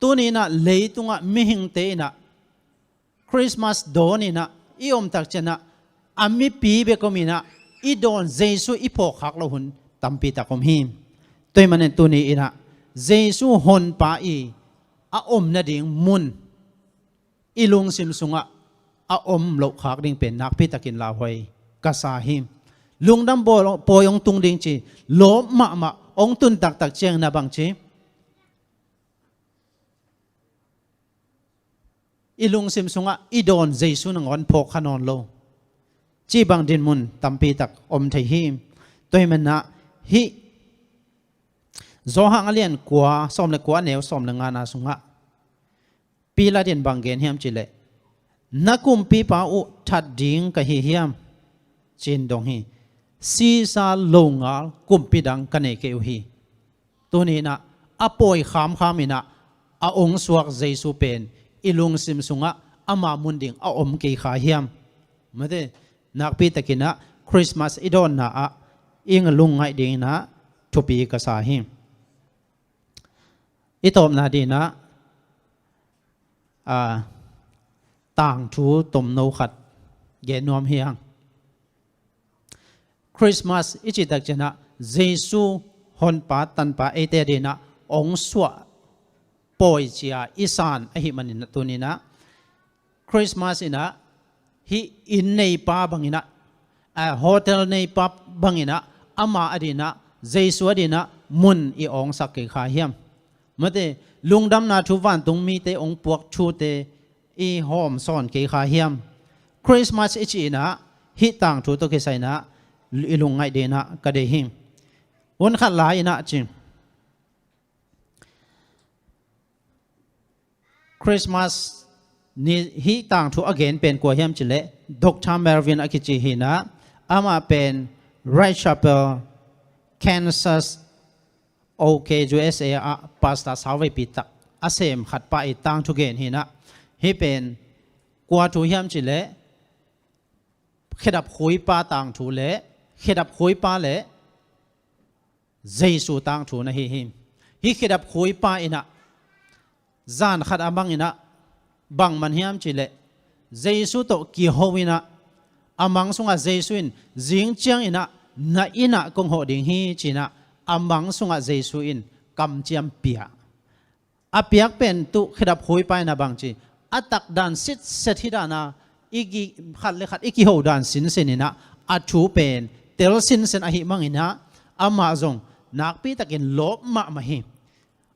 Tuninah leitungah mihingte inah Christmas dawn inah i om tak cianah a mipi bek om inah i dawn Jesu i phawkkhak loh hun tampi tak om hi. Tua ahih manin tuni inah Jesu honpa i a om nading mun i lungsim sungah a om lohkhak ding pen nakpi takin lauhuai ka sa hi. Lungdam bawl pawi hong tung ding ci, lawp mahmah hong tun taktak ciangin a bang ci, i lungsim sungah i dawn Jesu nangawn phawk kha nawn lo cih bang dinmun tampi tak om thei hi. Tua ahih manin ah hih Johan a lian kua, sawm le kua, a neu sawm le ngana sungah Pilat in bang gen hiam cih leh, "Na kumpipa uh that ding ka hi hiam?" ci-in dong hi. "Caesar longal kumpi dang ka nei kei uh hi." Tuni inah a pawi khamkham inah a ong suak Jesu pen i lungsim sungah ama mun ding a om kei kha hiam? Mate, nakpi takin ah Christmas i dawnna ah i lungngaih ding inah thupi ka sa hi. I tawpna ding inah, a, tangthu tomno khat gen nuam hi hang. Christmas i cih tak cianah Jesu honpa tanpa eite ding inah ong suah pawi cia i san ahih manin ah tuni inah Christmas inah hih inn neipa bang inah, a, hotel neipa bang inah ama a ding inah, Jesu a ding inah mun i awngsak kei kha hiam? Mate, lungdamna thu vantung mite ong puak thute i hawm sawn kei kha hiam? Christmas i cih inah hih tangthu tawh kisai inah i lungngaih ding inah ka deih hi. Hun khat lai inah ci, Christmas ni hih tangthu a gen pen kua hiam cih leh Doctor Melvin a kici hi inah, amah pen Whitechapel, Kansas, OK, U S A ah pastor sauveipi tak a sem khat pa i tangthu gen hi inah, hih pen kua thu hiam cih leh khedap khuipa tangthu le khedap khuipa le Jesu tangthu na hi hi. Hih khedap khuipa inah zan khat a mang inah bang man hiam cih leh Jesu tawh kiho inah a mang sungah Jesu in zing ciang inah na inn ah kong hawh ding hi ci inah a mang sungah Jesu in kamciam pia. A piak pen tu khedap khuipa inah bang ci, a tak dan sitset hi dan a, i ki, khat le khat i kiho dan sinsen inah a thu pen tel sinsen ahih mang inah amah zong nakpi takin lawp mahmah hi.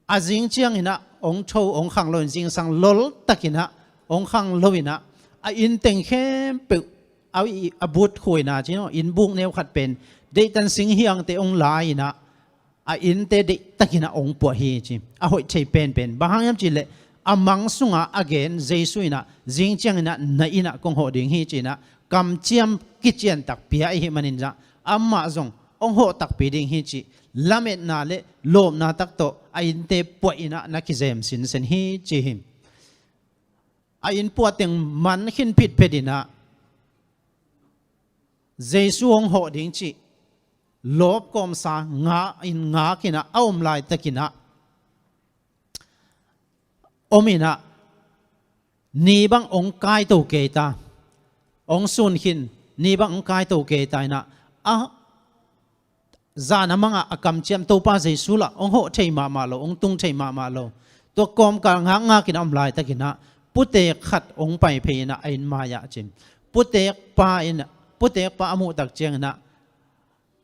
A zing ciang inah ong tho, ong khang lo in, zingsang lol tak inah ong khang lo inah a inn teng khempeuh a, a but khuina ci no, inn buk neu khat pen deihtan sing hiangte ong la inah a innte deihtak inah ong puah hi ci. A hoih thei penpen bang hang hiam cih leh a mang sungah a gen Jesu inah zing ciang inah na inn ah kong hawh ding hi ci inah kamciam kiciantak pia ahih manin ah amah zong ong hawh takpi ding hi cih lametna le lawpna tak tawh a innte puah inah na kizem sinsen hi ci hi. A inn puah teng man khin phitphet inah Jesu hong hawh ding cih lawp kawmsa ngak in, ngak inah a om laitak inah om inah ni bang ong kaito kei ta, ong sun khin, ni bang ong kaito kei ta inah a zan a mangah a kamciam Topa Jesu lah ong hawh thei mahmah lo, ong tung thei mahmah lo. Tua kawmkal ngakngak inah om laitak inah putek khat ong pai phei inah a inn mai-ah cin putek pa inah, putek pa a muh tak ciang inah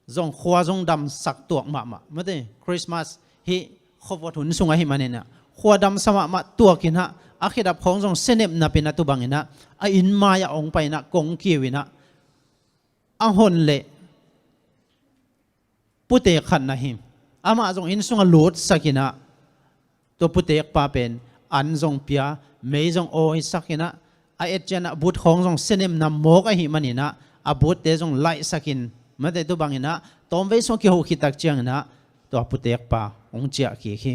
zong khua zong damsak tuak mahmah. Mate, Christmas hih khuavot hun sung ahih manin ah khua damsa mahmah tuak inah a khedap khawng zong senep nap inah tu bang inah a inn mai-ah ong pai inah kong kiu inah a hon leh putek khat na hi. Amah zong inn sungah lutsak inah tua putek pa pen an zong pia, mei zong awisak inah a et ciang inah but khawng zong senep nap mawk ahih manin ah a butte zong laihsak in, mate, tu bang inah tawmvei sung kiho khit tak ciang inah tua putek pa hong ciah kik hi.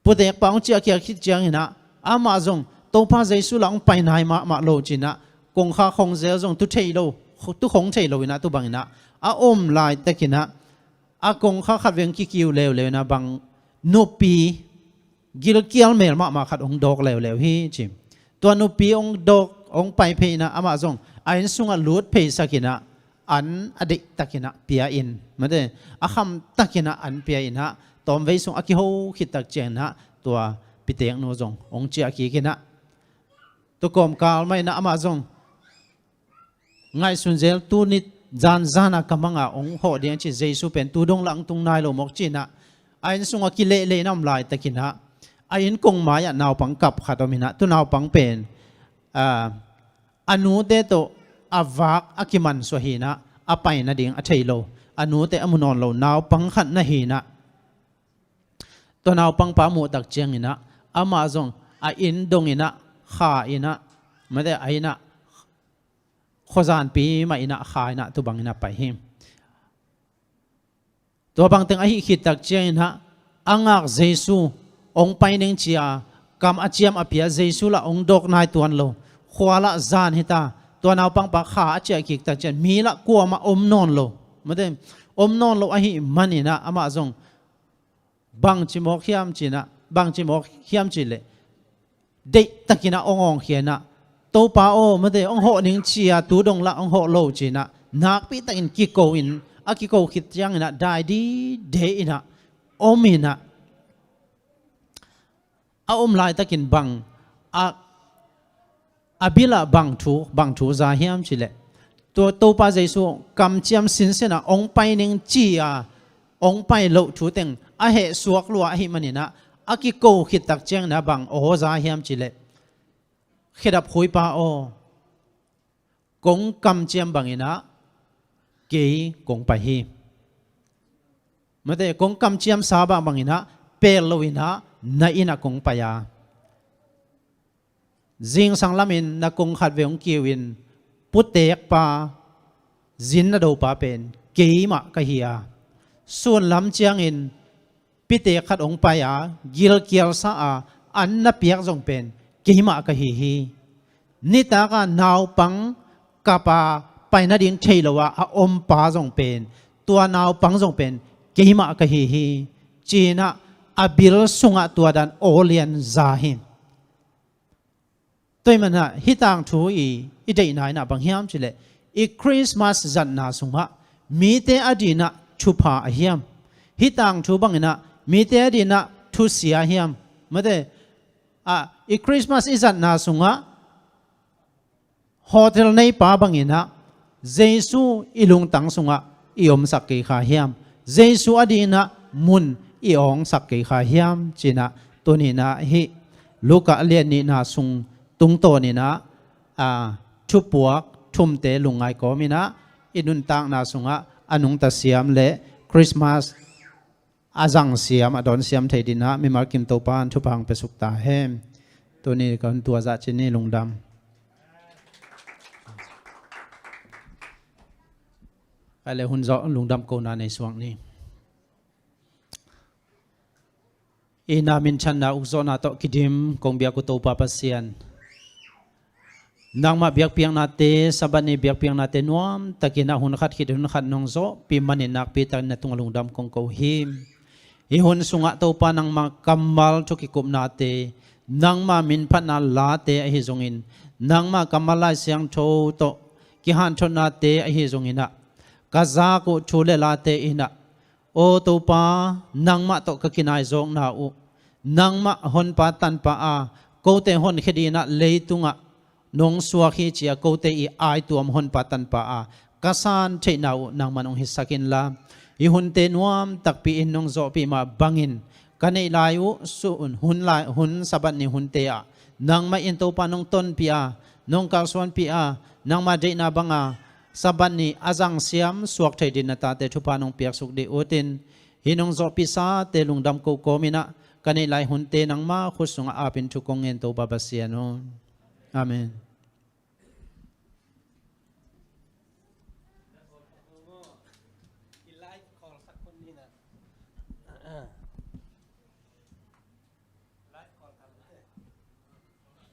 Putek pa hong ciah khiak khit ciang inah amah zong Topa Jesu lah hong pai nai mahmah lo ci inah kongkhak hong zel zong tu thei lo, tu khong thei lo inah tu bang inah a om laitak inah a kongkhak khat veng kikiu leuleu inah bang nupi gilkial mel mahmah khat hong dawk leuleu hi ci. Tua nupi hong dawk, hong pai phei inah amah zong a inn sungah lut pheisak inah an a deihtak inah pia in, mate, a khamtak inah an pia inah tawmvei sung a kiho khittak ciang inah tua piteknu zong hong ciah kik inah tua kawmkal mah inah amah zong ngaihsun zel, tu ni zanzan a ka mang a hong hawh ding ci, Jesu pen tu dong lah hong tung nai lo mawk ci inah a inn sungah kilehleh inah om laitak inah a inn kong mai-ah naupang kap khat om inah tu naupang pen a, a nute tawh a vak a kimansuah hi inah a pai nading a thei lo, a nute a mu nawn lo naupang khat na hi inah tua naupangpa muhtak ciang inah amah zong a inn dong inah kha inah, mate, a innah khuazanpi mah inah kha inah tu bang inah pai hi. Tua bangteng ahi khittak ciang inah a ngak Jesu hong pai ning ci-a kam a ciam a pia Jesu lah hong dawk nai tuan lo, khua lah zan hita, tua naupangpa kha a ciah kiktak ciang mi lah kuamah om nawn lo, mate, om nawn lo ahi man inah amah zong bangci mawk hiam ci inah, bangci mawk hiam cih leh deihtak inah hong awngkhia inah, Topa aw, mate, hong hawh ning ci-a tu dong lah hong hawh lo ci inah nakpitakin kiko in, a kiko khit ciang inah dai dide inah om inah a om laitakin bang a, a bilah bang thu, bang thu za hiam cih leh tua Topa Jesu kamciam sinsenah hong pai ning ci-a hong pai loh thu teng a hehsuak lua ahi man inah a kiko khittak ciang inah bang aw za hiam cih leh, Khedap khuipa aw, kong kamciam bang inah kei kong pai hi. Mate, kong kamciamsa bang bang inah pel lo inah na innah kong pai a, zingsang lamin na kong khatvei hong kiu in putekpa, zin na dopa pen keimah ka hi a, sun lam ciangin pitek khat hong pai a, gilkialsa a, an na piak zong pen keimah ka hi hi. Nitak a naupang kap a pai nading thei lo a a ompa zong pen, tua naupang zong pen keimah ka hi hi, ci inah a bil sungah tua dan aw lian za hi. Tua ahih manah hih tangthu i, i deihna inah bang hiam cih leh, i Christmas zatna sungah mite a dinah thupha a hiam? Hih tangthu bang inah mite a dinah thusia a hiam? Mate, a, i Christmas i zatna sungah hotel neipa bang inah Jesu i lungtang sungah i omsak kei kha hiam? Jesu a dinah mun i awngsak kei kha hiam? Ci inah tuni inah hih Luka a lian nihna sung tungtawn inah, a, thupuak thumte lungngai kawm inah i nuntakna sungah a nungta siam le Christmas a zang siam, a dawn siam thei dinah mimal kim Topa in thupha hong pia suk ta hen. Tuni ka hun tua zah cin ni, lungdam. Ai le hun zawh lungdam kohna nei suak ni. I na minthanna ukzawhna tawh kidim kong biak uh Topa Pasian, nangmah biakpiaknate, Sabbath ni biakpiaknate nuamtakin a hun khat khit hun khat nong zawhpih manin nakpitakin na tungah lungdam kong ko hi. Hih hun sungah Topa nangmah kammal thu kikupnate, nangmah minphatna late ahi zongin, nangmah kammal Lai Siangtho tawh kihanthawnate ahi zongin ah, ka zak uh thu le late in ah, aw Topa, nangmah tawh ka kinaizawkna uh, nangmah honpa tanpa a, kote honkhia dinah leitungah nong suak hi ci-a kote i aituam honpa tanpa a ka san theihna uh nangman hong hisak inla, hih hunte nuam takpi in nong zawhpih mah bangin ka neih lai uh sun, hun lai, hun Sabbath ni hunte ah nangmah in Topa nong tonpih a, nong kalsuanpih a, nangmah deihna banga Sabbath ni a zangsiam suak thei din na tate thupha nong piaksuk dih utin, hih nong zawhpihsate lungdam ko kawmin ah ka neih lai hunte nangmah khut sungah apin thu kong ngen Topa Pasian aw. Amen.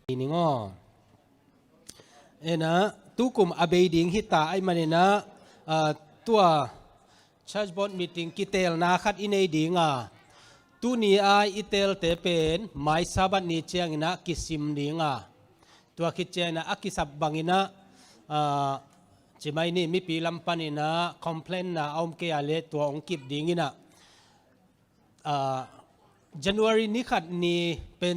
Ning aw. Ena, tukum a bei ding hita ahih manin ah, ah, tua church board meeting kiteelna khat i nei ding a, tuni a i teelte pen mai Sabbath ni ciangin ah kisim ding a, Tua khit ciangin ah a kisap bangin ah, ah, ci mai ni, mipi lam panin ah complain na a om kei a leh tua hong kip dingin ah, ah, January ni khat ni pen